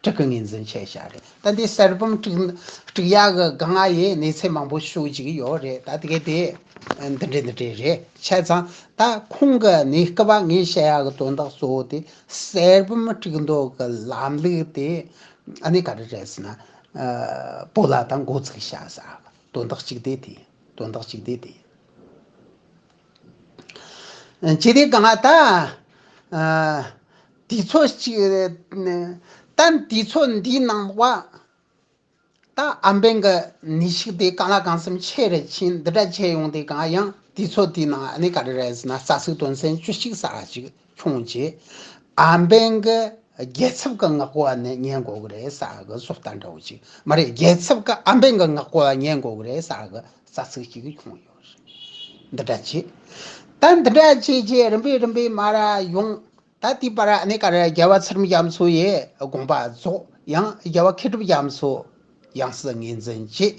དཀྲུག་གི་ངོས་འཛིན་བྱས་བཞག་རེད། ད་འདི་གསེར་བུམ་དཀྲུག་དཀྲུག་ཡག་གི་སྒང་ང་ཡི་གནས་ཚད་མང་པོ་ཞེ་པོ་ཅིག་ཡོད་རེད། ད་དེ་གས་དེ་འདི་འདྲས་འདི་འདྲས་རེད། བྱས་ཙང་ད་ཁོང་གི་གནས་སྐབས་པ་ངས་བཤད་ཡག་གི་དོན་དག་གཙོ་བོ་དེ་གསེར་བུམ་དཀྲུག་འདོན་གི་ལམ་ལུགས་དེ་ཨ་ནི་ག་རེ་རེད་ཟེར་ན་བོད་ལ་ད་འགོ་ཚུགས་བཞག་ཟེར་གི་དོན་དག་གཅིག་དེ་དེ་དོན་དག་གཅིག་དེ་དེ། ཇི་སྟེ་གང་ལ་ད། དུས་ཚོད་གཅིག་ད་དུས་ཚོད་འདིའི་ནང་ལོགས་ད་ཨམ་བན་གྱི་ནུས་ཤུགས་དེ་གང་ལ་གང་འཚམ་ཆེ་རུ་ཕྱིན། འདི་འདྲ་བྱས་ཡོང་དུས་གང་ཡང་དུས་ཚོད་དེའི་ནང་ཨ་ནི་ག་རེ་རེད་ཟེར་ན་རྩ་ཚིག་དོན་ཚན་བཅུ་གཅིག་ཟེར་བ་ཅིག་བྱུང་རྗེས་ཨམ་བན་གྱི་རྒྱལ་ཚབ་ཀྱི་ངག་གོ་བ་ནས་ཉན་དགོས་ཀྱི་རེད་ཟེར་གི་བཟོ་ལྟ་འདྲ་བོ་ཅིག་མ་རེད། རྒྱལ་ཚབ་ཀྱི་ཨམ་བན་གྱི་ངག་གོ་བ་ཉན་དགོས་ཀྱི་རེད་ཟེར་གི་རྩ་ཚིག་ཅིག་བྱུང་ཡོད་རེད། འདི་འདྲ་བྱས། ད་འདི་འདྲ་བྱས་རྗེས་རིམ་པས་རིམ་པས་མར་ཡོང་། ད་དེའི་བར་ཨ་ནི་ག་རེ་རྒྱལ་བ་ཚུལ་ཁྲིམས་རྒྱ་མཚོ་ཡི་དགོངས་པ་རྫོགས། ཡང་རྒྱལ་བ་མཁས་གྲུབ་རྒྱ་མཚོ་ཡང་སྲིད་ངོས་འཛིན་བྱས།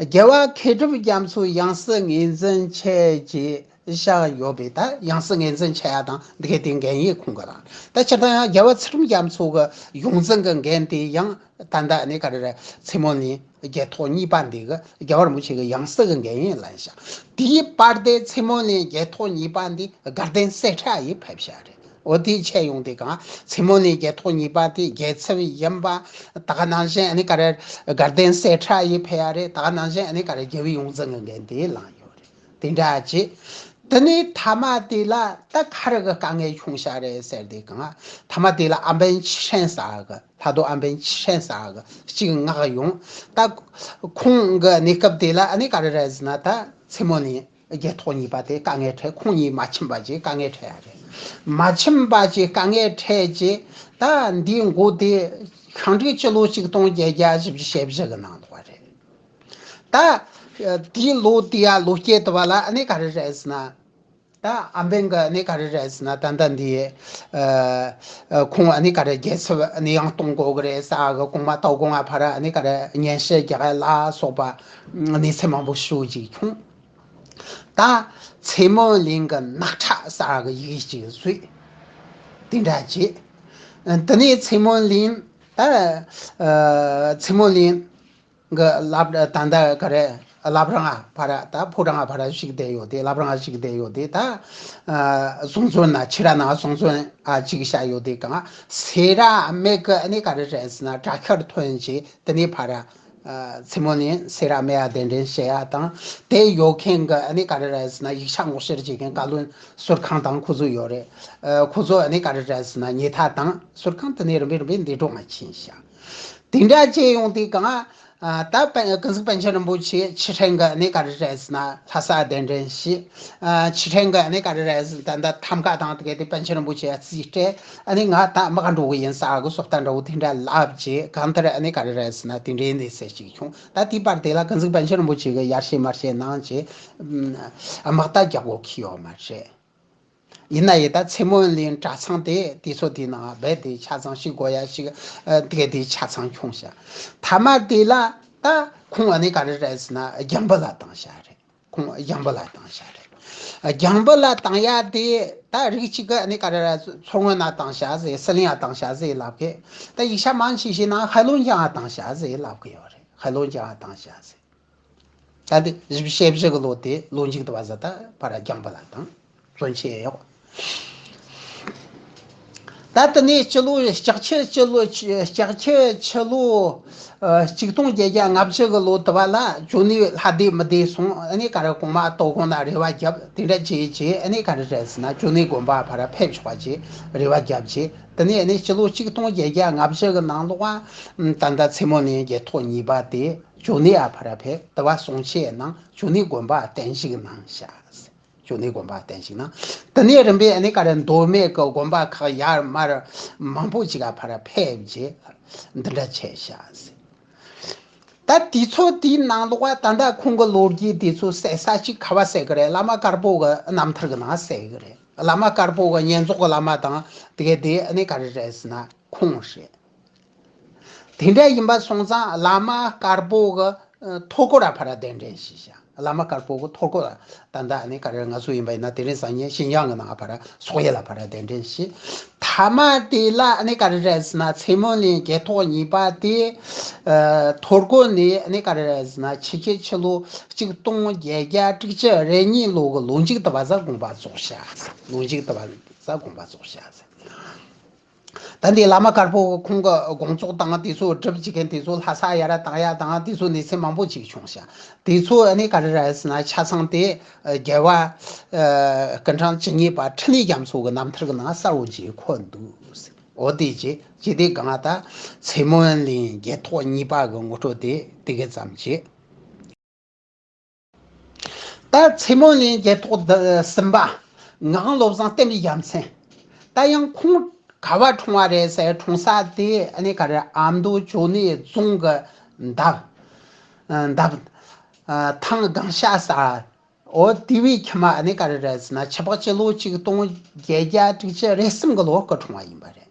རྒྱལ་བ་མཁས་གྲུབ་རྒྱ་མཚོ་ཡང་སྲིད་ངོས་འཛིན་བྱས་རྗེས་བཞག་ཡོད་པས་ད་ཡང་སྲིད་ངོས་འཛིན་བྱས་ཡ་དང་འདི་གའི་དེ་འགན་ཡིན་ཁོང་གི་རང་། ད་སྤྱིར་བཏང་ཡང་རྒྱལ་བ་ཚུལ་ཁྲིམས་རྒྱ་མཚོ་གི་ཡོངས་འཛིན་གྱི་འགན་དེ་ཡང་ད་ལྟ་ཨ་ནི་ག་རེ་རེད་ཚེ་སྨོན་གླིང་རྒྱལ་ཐོག་གཉིས་པ་འདི་གི་རྒྱལ་བ་རིན་པོ་ཆེ་གི་ཡང་སྲིད་གི་འགན་ཡིན་ལབ་བཞག་དེའི་བར་དེ་ཚེ་སྨོན་གླིང་རྒྱལ་ཐོག་གཉིས་པ་འདི་དགའ་ལྡན་གསེར་ཁྲ་ཡིས་ཕེབས་བཞག་རེད། འོ་དེ་བྱས་ཡོང་དུས་གང་ཚེ་སྨོན་གླིང་རྒྱལ་ཐོག་གཉིས་པ་དེ་རྒྱལ་ཚབ་ཡིན་པ། ད་ག་ནང་བཞིན་ཨ་ནི་ག་རེ་དགའ་ལྡན་གསེར་ཁྲ་ཡིས་ཕེབས་ཡ་རེད། ད་ག་ནང་བཞིན་ཨ་ནི་ག་རེ་རྒྱལ་བའི་ཡོངས་འཛིན་གི་འགན་དེ་བླངས་ཡོད་རེད། དེ་འདྲ་བྱས། དེ་ནས་མཐའ་མ་དེ་ལ་ད་ག་རེ་གི་དཀའ་ངལ་བྱུང་ཤག་རེད་ཟེར་དུས་གང་། མཐའ་མ་དེ་ལ་ཨམ་བན་ཆི་ཧྲན་ཟེར་གི། ལྷ་རྡོ་ཨམ་བན་ཆི་ཧྲན་ཟེར་གི་གཅིག་མངགས་ཡོང་། ད་ཁོང་གི་གནས་སྐབས་དེ་ལ་ཨ་ནི་ག་རེ་རེད་ཟེར་ན། ད་ཚེ་སྨོན་གླིང་རྒྱལ་ཐོག་གཉིས་པ་དེ་དཀའ་ངལ་འཕྲད། ཁོང་གཉིས་མ་ཕྱིན་པ་བྱས་དཀའ་ངལ་འཕྲད་ཡ་རེད། མ་ཕྱིན་པ་བྱས་དཀའ་ངལ་འཕྲད་རྗེས། ད་འདིའི་མགོ་དེ་ཤིང་འབྲུག་སྤྱི་ལོ་གཅིག་སྟོང་བརྒྱད་བརྒྱ་བཞི་བཅུ་ཞེ་བཞི་གི་ནང་ལོགས་རེད། ད་དེའི་ལོ་དེ་ཡ་ལོ་སྐྱེས་དུ་བ་ལ་ཨ་ནི་ག་རེ་རེད་ཟེར་ན། ད་ཨམ་བན་གི་ཨ་ནི་ག་རེ་རེད་ཟེར་ན། ད་ལྟ་འདི་ཨ་ཨ་ཁོང་ཨ་ནི་ག་རེ་རྒྱལ་ཚབ་ཨ་ནི་ཡང་གཏོང་དགོས་གི་རེད་ཟེར་གི། གོང་མ་ཏའོ་ཀོང་ང་ཕར་ཨ་ནི་ག་རེ་སྙན་ཞུ་རྒྱག་ཡ་ལ་སོགས་པ་གནས་ཚུལ་མང་པོ་ཞུ་ཅིག་བྱུང་། ད་ཚེ་སྨོན་གླིང་གི་སྣག་ཁྲག་ཟེར་གི་ཡི་གེ་ཅིག་བཟོས། དེ་འདྲ་བྱས། དེ་ནས་ཚེ་སྨོན་གླིང་། ད་ཨ་ཚེ་སྨོན་གླིང་གི་བླ་བྲང་། ད་ལྟ་ག་རེ། བླ་བྲང་ང་ཕར། ད་ཕོ་བྲང་ང་ཕར་བཞུགས་བསྡད་ཡོད་དེ། བླ་བྲང་ང་བཞུགས་བསྡད་ཡོད་དེ། ད་ཨ་གཟུངས་བཙོན་ན་ཕྱི་ར་ན་གཟུངས་བཙོན་ཨ་ཅིག་བཞག་ཡོད་དེ་གང་། སེ་ར་སྨད་གི་ཨ་ནི་ག་རེ་རེད་ཟེར་ན། དྲག་ཤར་ཐོན་རྗེས་དེ་ནས་ཕར་ཨ་ཚེ་སྨོན་གླིང་སེ་ར་སྨད་ཡ་གདན་འདྲེན་བྱེད་ཡ་དང་། དེ་ཡོད་མཁན་གི་ཨ་ནི་ག་རེ་རེད་ཟེར་ན། ཡིག་ཆ་ངོ་སྤྲོད་བྱེད་མཁན་བཀའ་བློན་ཟུར་ཁང་དང་ཁོ་ཚོ་ཡོད་རེད། ཨ་ཁོ་ཚོ་ཨ་ནི་ག་རེ་རེད་ཟེར་ན། ཉེ་ཐག་དང་ཟུར་ཁང་དེ་ནས་རིམ་པས་རིམ་པས་འདས་གྲོངས་ང་ཕྱིན་ཤག་དེ་འདྲ་བྱས་ཡོང་དུས་གང་། ཨ་ད་པན། ཀུན་གཟིགས་པཎ་ཆེན་རིན་པོ་ཆེ་ཆི་ཧྲན་གི་ཨ་ནི་ག་རེ་རེད་ཟེར་ན། ལྷ་ས་གདན་འདྲེན་བྱས། ཨ་ཆི་ཧྲན་གི་ཨ་ནི་ག་རེ་རེད་ཟེར་ན། ད་ད་ཐམ་ཀ་དང་དེ་ག་དེ་པཎ་ཆེན་རིན་པོ་ཆེ་ཡ་རྩིས་སྤྲད། ཨ་ནི་ང་ད་མི་ག་འགྲོ་གི་ཡིན་ཟེར་གི་སོ་ལྟ་འདྲ་བོ་དེ་འདྲ་ལབ་རྗེས་གང་ལྟར་ཨ་ནི་ག་རེ་རེད་ཟེར་ན། དེ་འདྲའི་གནས་ཚུལ་ཞིག་བྱུང་། ད་དེའི་བར་དེ་ལ་ཀུན་གཟིགས་པཎ་ཆེན་རིན་པོ་ཆེ་གི་ཡར་བཤད་མར་བཤད་གནང་རྗེས་དམག་རྟ་རྒྱག་དགོས་ཁེལ་ཡོད་མ་རེད། ཡིན་ན་ཡང་ད་ཚེ་སྨོན་གླིང་གྲྭ་ཚང་དེ་དུས་ཚོད་དེའི་ནང་རྦད་དེ་ཆ་ཚང་ཞིག་དགོས་ཡ་ཞིག་ཨ་དེ་ག་དེ་ཆ་ཚང་བྱུང་ཤག་མཐའ་མ་དེ་ལ་ད་ཁོང་ཨ་ནི་ག་རེ་རེད་ཟེར་ན། རྒྱང་འབུད་ལ་བཏང་ཤག་རེད། ཁོང་རྒྱང་འབུད་ལ་བཏང་ཤག་རེད། རྒྱང་འབུད་ལ་བཏང་ཡ་དེ་ད་རིགས་གཅིག་གི་ཨ་ནི་ག་རེ་རེད། མཚོ་སྔོན་ན་བཏང་ཤག་ཟེར། ཟི་ལིང་ང་བཏང་ཤག་ཟེར་ལབ་གི། ད་ཡིག་ཆ་མང་ཆེ་ཞིག་ནང་ཧའེ་ལུང་ཅང་ང་བཏང་ཤག་ཟེར་ལབ་གི་ཡོད་རེད། ཧའེ་ལུང་ཅང་ང་བཏང་ཤག་ཟེར། ད་དེ་བཞི་བཅུ་ཞེ་བཞི་གི་ལོ་དེ་ལོ་མཇུག་ཏུ་བ་ཟ་ད་ཕར་རྒྱང་འབུད་ལ་བཏང་། བཙོན་ཆས་གཡོགས། ད་དེ་ནས་སྤྱི་ལོ་ལྕགས་ཁྱི། སྤྱི་ལོ་ལྕགས་ཁྱི་ཕྱི་ལོ་ཨ་གཅིག་སྟོང་བརྒྱད་བརྒྱ་ལྔ་བཅུ་གི་ལོ་དུ་བ་ལ་ཇོ་ནེ་ལྷ་སྡེ་མི་སྡེ་སོང་། ཨ་ནི་ག་རེ་གོང་མ་ཏའོ་ཀོང་ན་རེ་བ་བརྒྱབ། དེ་འདྲ་བྱས་རྗེས་ཨ་ནི་ག་རེ་རེད་ཟེར་ན། ཇོ་ནེ་དགོན་པ་ཕར་ཕེབས་ཆོག་པ་བྱས་རེ་བ་བརྒྱབ་རྗེས། དེ་ནས་ཨ་ནི་སྤྱི་ལོ་གཅིག་སྟོང་བརྒྱད་བརྒྱ་ལྔ་བཅུ་གི་ནང་ལོགས་ཨ་ད་ལྟ་ཚེ་སྨོན་གླིང་རྒྱལ་ཐོག་གཉིས་པ་དེ་ཇོ་ནེ་ཨ་ཕར་ཕེབས། དུ་བ་སོང་ཆེད་ནང་ཇོ་ནེ་དགོན་པ་གཏན་བཞུགས་གནང་ཤག་ཇོ་ནེ་དགོན་པ་གཏན་བཞུགས་གནང་། དེ་ནས་རིམ་པས་ཨ་ནི་ག་རེ་མདོ་སྨད་ཀྱི་དགོན་པ་ཁག་ཡར་མར་མང་པོ་ཅིག་ག་ཕར་ཕེབས་རྗེས་འདི་འདྲ་བྱས་ཤག་ད་དུས་ཚོད་དེའི་ནང་ལོགས་ད་ལྟ་ཁོང་གི་ལོ་རྒྱུས་དེ་ཚོ་གསལ་ས་ཅིག་ག་བ་གསལ་གི་རེད། བླ་མ་དཀར་པོ་གི་རྣམ་ཐར་གི་ནང་གསལ་གི་རེད། བླ་མ་དཀར་པོ་གི་བསྙེན་རྫོགས་གི་བླ་མ་དང་དེ་ག་དེ་ཨ་ནི་ག་རེ་རེད་ཟེར་ན་ཁོང་རེད། དེ་འདྲ་ཡིན་པ་སོང་ཙང་བླ་མ་དཀར་པོ་གི་ཨ་ཐོ་འགོད་ར་ཕར་གདན་འདྲེན་ཞུས་ཤག་བླ་མ་དཀར་པོ་གི་ཐོ་འགོད་ར། ད་ལྟ་ཨ་ནི་ག་རེ་ང་ཚོ་ཡིན་པ་ཡིན་ན་དེ་རིང་སང་ཉིན་ཤིན་ཅང་གི་ནང་ཕར་སོག་ཡུལ་ལ་ཕར་གདན་འདྲེན་ཞུས། མཐའ་མ་དེ་ལ་ཨ་ནི་ག་རེ་རེད་ཟེར་ན། ཚེ་སྨོན་གླིང་རྒྱལ་ཐོག་གཉིས་པ་དེ་ཨ་ཐོ་འགོད་ནས་ཨ་ནི་ག་རེ་རེད་ཟེར་ན། ཕྱི་རྒྱལ་ཕྱི་ལོ་གཅིག་སྟོང་བརྒྱད་བརྒྱ་དྲུག་ཅུ་རེ་གཉིས་ལོ་གི་ལོ་མཇུག་དུ་བ་ཟ་དགོངས་པ་རྫོགས་ཤག་ལོ་མཇུག་དུ་བ་ཟ་དགོངས་པ་རྫོགས་ཤག་ད་འདི་བླ་མ་དཀར་པོ་གི་ཁོང་གི་དགོངས་རྫོགས་དང་དེ་ཚོ་སྒྲུབ་བྱེད་མཁན་དེ་ཚོ་ལྷ་ས་ཡར་བཏང་ཡ་དང་དེ་ཚོ་གནས་ཚུལ་མང་པོ་ཅིག་བྱུང་ཤག་དེ་ཚོ་ཨ་ནི་ག་རེ་རེད་ཟེར་ན། ཆ་ཚང་དེ་རྒྱལ་བ་ཨ་སྐུ་ཕྲེང་བཅུ་གཉིས་པ་འཕྲིན་ལས་རྒྱ་མཚོ་གི་རྣམ་ཐར་གི་ནང་གསལ་བོ་ཅིག་འཁོད་འདུག་འོ་དེ་ཅི་ཅི་དེ་གང་ད་ཚེ་སྨོན་གླིང་རྒྱལ་ཐོག་གཉིས་པ་གི་ངོ་སྤྲོད་དེ་དེ་ག་ཙམ་བྱེད། ད་ཚེ་སྨོན་གླིང་རྒྱལ་ཐོག་གསུམ་པ་ངག་དབང་བློ་བཟང་བསྟན་པའི་རྒྱལ་མཚན། ད་ཡང་ཁོང་ག་བ་འཁྲུངས་པ་རེད་ཟེར། འཁྲུངས་ས་དེ་ཨ་ནི་ག་རེ། ཨ་མདོ་ཇོ་ནེ་རྫོང་གི་འདབས་འདབས་ཐང་སྒང་ཤ་ཟ། འོ་དེ་བའི་ཁྱི་མ་ཨ་ནི་ག་རེ་རེད་ཟེར་ན། ཆུ་ཕག་སྤྱི་ལོ་གཅིག་སྟོང་བརྒྱད་བརྒྱ་དྲུག་ཅུ་རེ་གསུམ་གི་ལོ་སྐུ་འཁྲུངས་པ་ཡིན་པ་རེད།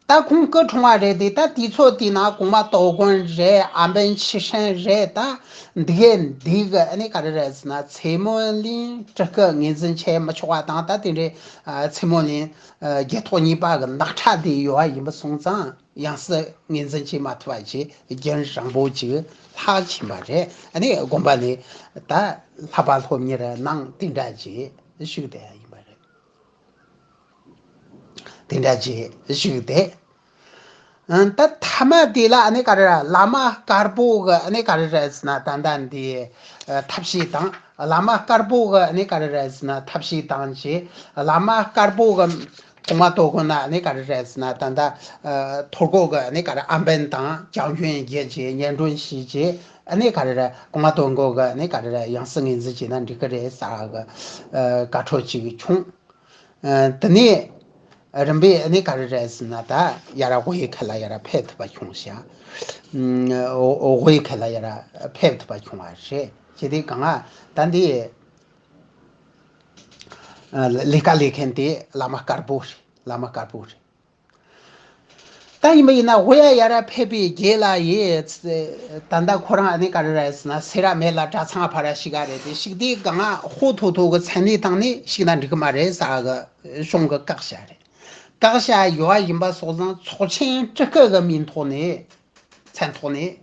ད་ཁོང་སྐུ་འཁྲུངས་པ་རེད་དེ། ད་དུས་ཚོད་དེའི་ནང་གོང་མ་ཏའོ་ཀོང་རེད། ཨམ་བན་ཆི་ཧྲན་རེད། ད་འདི་གའི་འདི་གི་ཨ་ནི་ག་རེ་རེད་ཟེར་ན། ཚེ་སྨོན་གླིང་སྤྲུལ་སྐུ་ངོས་འཛིན་བྱས་མི་ཆོག་པ་དང་། ད་དེ་འདྲའི་ཨ་ཚེ་སྨོན་གླིང་ཨ་རྒྱལ་ཐོག་གཉིས་པ་གི་ནག་ཁྲ་དེ་ཡོད་པ་ཡིན་པ་སོང་ཙང་ཡང་སྲིད་ངོས་འཛིན་བྱེད་མ་ཐུབ་པ་བྱས། རྒྱུན་རིང་པོ་ཅིག་ལྷག་ཕྱིན་པ་རེད། ཨ་ནི་དགོན་པ་ནས་ད་བསླབ་པ་སློབ་གཉེར་གནང་། དེ་འདྲ་བྱས་བཞུགས་བསྡད་ཡ་ཡིན་པ་རེད། དེ་འདྲ་བྱས་བཞུགས་ཏེ། ཨ་ད་ཐ་མ་དེ་ལ་ཨ་ནི་ག་རེ་རེད། བླ་མ་དཀར་པོ་གི་ཨ་ནི་ག་རེ་རེད་ཟེར་ན་ད་ལྟ་འདི་ཨ་ཐབས་ཤེས་དང་། བླ་མ་དཀར་པོ་གི་ཨ་ནི་ག་རེ་རེད་ཟེར་ན་ཐབས་ཤེས་དང་བཅས། བླ་མ་དཀར་པོ་གི་གོང་མ་དོ་དགོན་ན་ཨ་ནི་ག་རེ་རེད་ཟེར་ན་ད་ལྟ་ཨ་ཐོར་གོ་གི་ཨ་ནི་ག་རེ་ཨམ་བན་དང་ལྗང་གུ་བརྒྱུད་བྱས་ཉན་སྒྲོན་བྱས་བྱས། ཨ་ནི་ག་རེ་རེད། གོང་མ་དོ་དགོན་གི་ཨ་ནི་ག་རེ་རེད། ཡང་སྲིད་ངོས་འཛིན་བྱས་ན་འགྲིག་གི་རེད་ཟེར་གི་ཨ་བཀའ་འཁྲོལ་ཅིག་བྱུང་། ཨ་དེ་ནས་རིམ་པས་ཨ་ནི་ག་རེ་རེད་ཟེར་ན་ད་ཡ་ར་དབུས་ཁུལ་ལ་ཡ་ར་ཕེབས་ཐུབ་པ་བྱུང་ཤག་ཨ་དབུས་ཁུལ་ལ་ཡ་ར་ཕེབས་ཐུབ་པ་བྱུང་བ་རེད། ཅི་སྟེ་གང་ང་ད་འདི་ཨ་ལས་ཀ་ལས་མཁན་དེ་བླ་མ་དཀར་པོ་རེད། བླ་མ་དཀར་པོ་རེད། ད་ཡིན་པ་ཡིན་ན་དབུས་ཡ་ཡ་ར་ཕེབས་པའི་རྗེས་ལ་ཡིས། ད་ལྟ་ཁོ་རང་ཨ་ནི་ག་རེ་རེད་ཟེར་ན་སེ་ར་སྨད་ལ་གྲྭ་ཚང་ཕར་ཞིག་ག་རེད་དེ་ཞིག་དེ་གང་ང་ཧོ་ཐོ་ཐོ་གི་མཚན་གནས་བཏང་ནས་ཞིག་ན་འགྲིག་གི་མ་རེད་ཟེར་གི་གཞུང་གི་བཀག་བཞག་རེད། བཀག་བཞག་ཡོད་པ་ཡིན་པ་སོགས་ཙང་ཚོགས་ཆེན་སྤྲུལ་སྐུ་གི་མིང་ཐོག་ནས་མཚན་ཐོག་ནས་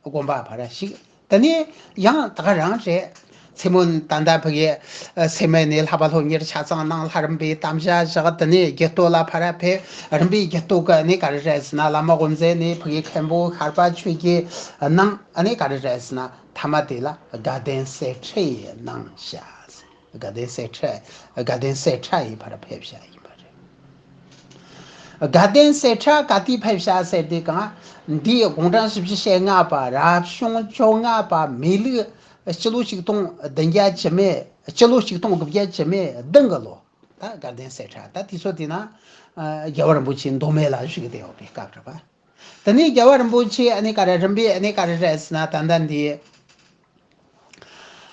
དགོན་པ་ཕར་ཞིག་དེ་ནས་ཡང་ད་ག་རང་རེད། མཚན་མོ་ད་ལྟ་ཕ་གི་ཨ་སེ་སྨད་ནས་ལྷ་པ་སློབ་གཉེར་ཆ་ཚང་གནང་། ལྷ་རམས་པའི་དམ་བཅའ་བཞག་དེ་ནས་རྒྱུད་སྟོད་ལ་ཕར་ཕེབས། རིམ་པས་རྒྱུད་སྟོད་ཀྱི་ཨ་ནི་ག་རེ་རེད་ཟེར་ན་བླ་མ་དབུ་མཛད་ནས་ཕ་གི་མཁན་པོ་ཤར་པ་ཆོས་ཀྱི་གནང་། ཨ་ནི་ག་རེ་རེད་ཟེར་ན་ཐ་མ་དེ་ལ་དགའ་ལྡན་གསེར་ཁྲི་ཡི་གནང་བཞག་དགའ་ལྡན་གསེར་ཁྲི། དགའ་ལྡན་གསེར་ཁྲི་ཡི་ཕར་ཕེབས་བཞག་ཡིན་པ་རེད། དགའ་ལྡན་གསེར་ཁྲི་ག་དུས་ཕེབས་བཞག་ཟེར་དུས་གང་འདི་དགུང་གྲངས་བཞི་བཅུ་ཞེ་ལྔ་པ་རབ་བྱུང་བཅོ་ལྔ་པ་མེ་ལུག་སྤྱི་ལོ་ཆིག་སྟོང་བདུན་བརྒྱ་བཅུ་མེད། སྤྱི་ལོ་ཆིག་སྟོང་དགུ་བརྒྱ་བཅུ་མེད་བདུན་གི་ལོ། ད་དགའ་ལྡན་གསེར་ཁྲི་ད་དུས་ཚོད་དེ་ན་ཨ་རྒྱལ་བ་རིན་པོ་ཆེ་མདོ་སྨད་ལ་བཞུགས་བསྡད་ཡོད་པའི་སྐབས་རེད་པ། དེ་ནས་རྒྱལ་བ་རིན་པོ་ཆེ་ཨ་ནི་ག་རེ་རིམ་པས་ཨ་ནི་ག་རེ་རེད་ཟེར་ན་ད་ལྟ་འདི་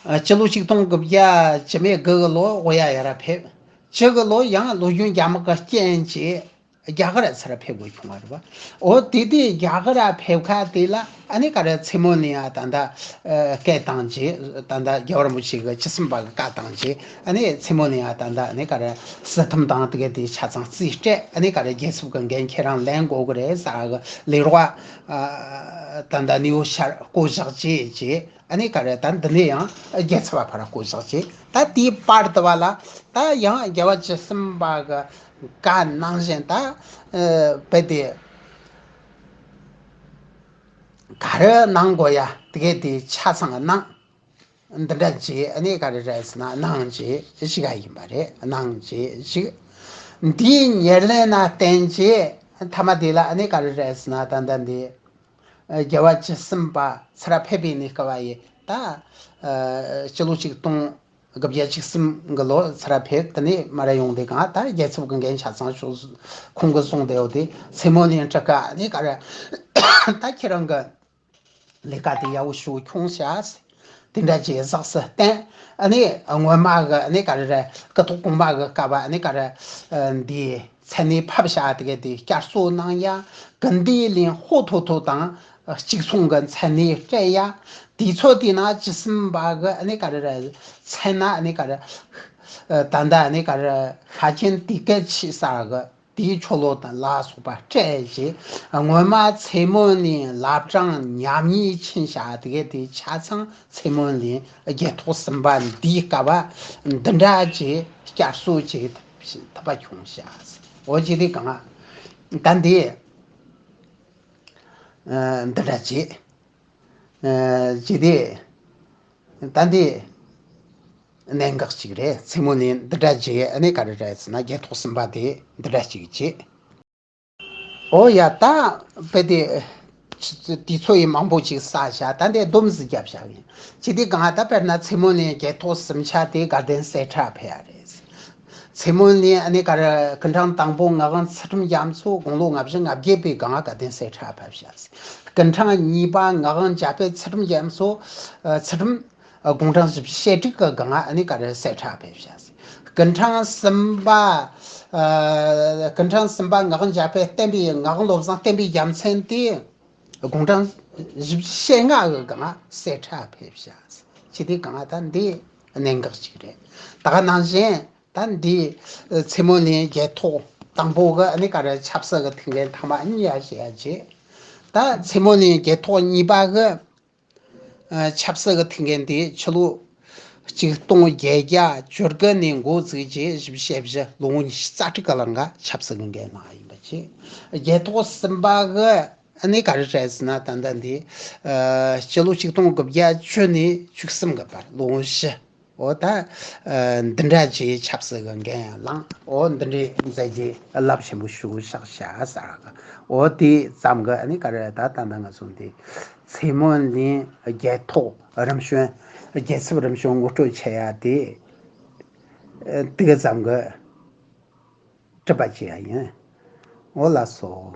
ཨ་སྤྱི་ལོ་ཆིག་སྟོང་དགུ་བརྒྱ་བཅུ་མེད་དགུ་གི་ལོ་དབུས་ཡ་ཡ་ར་ཕེབས། བཅུ་གི་ལོ་ཡང་ལོ་རྒྱུས་རྒྱ་དམག་གི་རྐྱེན་གྱིས་རྒྱ་གར་ཚུར་ཕེབས་དགོས་བྱུང་བ་རེད་པ། འོ་དེ་དུས་རྒྱ་གར་ཕེབས་ཁ་དེ་ལ་ཨ་ནི་ག་རེ་མཚན་མོ་ནས་ཡང་ད་ལྟ་ཨ་སྐད་བཏང་རྗེས། ད་ལྟ་རྒྱལ་བ་རིན་པོ་ཆེ་གི་བཅུ་གསུམ་པ་གི་བཀའ་བཏང་རྗེས་ཨ་ནི་མཚན་མོ་ནས་ཡང་ད་ལྟ་ཨ་ནི་ག་རེ་སྲིད་ཐུམ་དང་དེ་ག་དེ་ཆ་ཚང་རྩིས་སྤྲད། ཨ་ནི་ག་རེ་རྒྱལ་ཚབ་གི་འགན་ཁྱེད་རང་ལེན་དགོས་གི་རེད་ཟེར་གི་ལས་རོགས་ཨ་ད་ལྟ་ནེའུ་ཤར་བསྐོ་བཞག་བྱས་རྗེས། ཨ་ནི་ག་རེ་ད་འདི་ནས་ཡང་རྒྱལ་ཚབ་པ་ཕར་བསྐོ་བཞག་བྱས། ད་དེའི་བར་དུ་བ་ལ་ད་ཡང་རྒྱལ་བ་བཅུ་གསུམ་པ་གི་བཀའ་ནང་བཞིན་ད་ཨ་རྦད་དེ་ག་རེ་གནང་དགོས་ཡ་དེ་གས་དེ་ཆ་ཚང་གནང་། འདི་འདྲ་བྱས་ཨ་ནི་ག་རེ་རེད་ཟེར་ན་གནང་བྱས་ཞིག་ག་ཡིན་པ་རེད། གནང་བྱས་ཞིག་འདིའི་ཉེར་ལེན་ན་བརྟེན་བྱས་ཐ་མ་དེ་ལ་ཨ་ནི་ག་རེ་རེད་ཟེར་ན་ད་ལྟ་འདི། རྒྱལ་བ་བཅུ་གསུམ་པ་ཚུར་ཕེབས་པའི་གནས་སྐབས་ཡིན་ད། ཨ་སྤྱི་ལོ་ཆིག་སྟོང་དགུ་བརྒྱ་བཅུ་གསུམ་གི་ལོ་ཚུར་ཕེབས། དེ་ནས་མར་ཡོང་དེ་གང་ད་རྒྱལ་ཚབ་ཀྱི་འགན་ཆ་ཚང་ཞུ་ཁོང་གིས་བཟུང་བསྡད་ཡོད་དེ་མཚན་མོ་ནས་འཁྲི་ཀ་ནས་ག་རེ་ད་ཁྱེད་རང་གི་ལས་ཀ་དེ་ཡག་པོ་ཞུ་ཁྱོང་བྱ། དེ་འདྲ་བྱས་གཟབ་གཟབ་བསྟེན། ཨ་ནི་སྔོན་མ་གི་ཨ་ནི་ག་རེ་རེད། སྐུ་ཐོག་གོང་མ་གི་སྐབས་ཨ་ནི་ག་རེ་འདི་མཚན་གནས་ཕབ་བཞག་དེ་ག་དེ་བསྐྱར་གསོ་གནང་ཡ། གི་འདི་ལིན་ཧོ་ཐོ་ཐོ་དང་གཅིག་མཚུངས་གི་མཚན་གནས་སྤྲད་ཡ། དུས་ཚོད་དེ་ན་བཅུ་གསུམ་པ་གི་ཨ་ནི་ག་རེ་རེད། མཚན་ན་ཨ་ནི་ག་རེ་ད་ལྟ་ཨ་ནི་ག་རེ་ཤ་ཆེན་དུས་སྐད་ཆེ་ས་གི་དེའི་ཆོ་ལོ་དང་ལ་སོགས་པ་སྤྲད་རྗེས་སྔོན་མ་མཚན་མོ་ནས་བླ་བྲང་ཉམས་ཉེས་ཕྱིན་བཞག་དེ་ག་དེ་ཆ་ཚང་མཚན་མོ་ནས་རྒྱལ་ཐོག་གསུམ་པ་འདིའི་སྐབས་འདི་འདྲ་བྱས་བསྐྱར་གསོ་བྱེད་ཐུབ་པ་བྱུང་བཞག་འོ་ཅི་དེ་གང་ད་འདི་འདི་འདྲ་བྱས་ཅི་དེ་ད་འདི་གནད་འགག་ཅིག་རེད། མཚན་མོ་ནས་འདི་འདྲ་བྱས་ཨ་ནི་ག་རེ་རེད་ཟེར་ན་རྒྱལ་ཐོག་གསུམ་པ་དེ་འདི་འདྲ་ཅིག་བྱས། ཨོ་ཡ་ད་དཔེ་དེ་དུས་ཚོད་ཡིན་མང་པོ་ཅིག་བསགས་བཞག་ད་འདི་སྡོམ་ཟིག་བརྒྱབ་བཞག་ཡིན། ཅི་སྟེ་གང་ད་དཔེར་ན་མཚན་མོ་ནས་རྒྱལ་ཐོག་གསུམ་ཆ་དེ་དགའ་ལྡན་གསེར་ཁྲི་ཕེབས་ཡ་རེད། མཚན་མོ་ནས་ཨ་ནི་ག་རེ་སྐུ་ཕྲེང་དང་པོ་ངག་དབང་ཚུལ་ཁྲིམས་རྒྱ་མཚོ་དགུང་ལོ་ལྔ་བཅུ་ང་བརྒྱད་པའི་སྒང་དགའ་ལྡན་གསེར་ཁྲི་ཕེབས་བཞག་སྐུ་ཕྲེང་གཉིས་པ་ངག་དབང་འཇམ་དཔལ་ཚུལ་ཁྲིམས་རྒྱ་མཚོ་ཚུལ་ཁྲིམས་དགུང་གྲངས་བཞི་བཅུ་ཞེ་དྲུག་གི་སྒང་ཨ་ནི་ག་རེ་གསེར་ཁྲི་ཕེབས་བཞག་སྐུ་ཕྲེང་གསུམ་པ། ཨ་སྐུ་ཕྲེང་གསུམ་པ་ངག་དབང་འཇམ་དཔལ་བསྟན་པའི་ངག་དབང་བློ་བཟང་བསྟན་པའི་རྒྱལ་མཚན་དེ་དགུང་གྲངས་བཞི་བཅུ་ཞེ་ལྔ་གི་སྒང་གསེར་ཁྲི་ཕེབས་བཞག་ཅི་སྟེ་གང་ད་འདི་གནད་འགག་ཅིག་རེད། ད་ག་ནང་བཞིན་ད་འདི་མཚན་མོ་ནས་རྒྱལ་ཐོག་དང་པོ་གི་ཨ་ནི་ག་རེ་ཆབ་སྲིད་ཀྱི་ཐུགས་འགན་ཐ་མ་གཉིས་ཡ་བཞེས་ཡ་བྱས། ད་མཚན་མོ་ནས་རྒྱལ་ཐོག་གཉིས་པ་གི་ཆབ་སྲིད་ཀྱི་ཐུགས་འགན་དེ་ཕྱི་ལོ་ཆིག་སྟོང་བརྒྱད་བརྒྱ་བཅུ་དགུ་ནས་འགོ་བཙུགས་རྗེས་བཞི་བཅུ་ཞེ་བཞི་ལོ་ངོ་ཉི་ཤུ་རྩ་དྲུག་གི་ལང་ག་ཆབ་སྲིད་ཀྱི་འགན་གནང་བ་ཡིན་པ་ ཞིག་རྒྱལ་ཐོག་གསུམ་པ་གི་ཨ་ནི་ག་རེ་རེད་ཟེར་ན། ད་ལྟ་འདི་ཨ་སྤྱི་ལོ་ཆིག་སྟོང་དགུ་བརྒྱ་བཅུ་ནས་བཅུ་གསུམ་གི་བར་ལོ་ངོ་བཞི། འོ་ད་ཨ་འདི་འདྲ་ཅིག་ཆབ་སྲིད་གི་འགན་ཡང་བླངས། འོ་འདི་འདྲའི་མཛད་རྗེས་རླབས་ཆེན་པོ་ཞེ་པོ་བཞག་བཞག་ས་གི། འོ་དེ་ཙམ་གི་ཨ་ནི་ག་རེ་རེད། ད་ད་ལྟ་ང་ཚོ་འདི་ཚེ་སྨོན་གླིང་རྒྱལ་ཐོག་རིམ་བྱོན། རྒྱལ་ཚབ་རིམ་བྱོན་ངོ་སྤྲོད་བྱེད་ཡ་དེ་ཨ་དེ་གི་ཙམ་གི་གྲུབ་པ་བྱེད་ཡ་ཡིན། འོ་ལགས་སོ།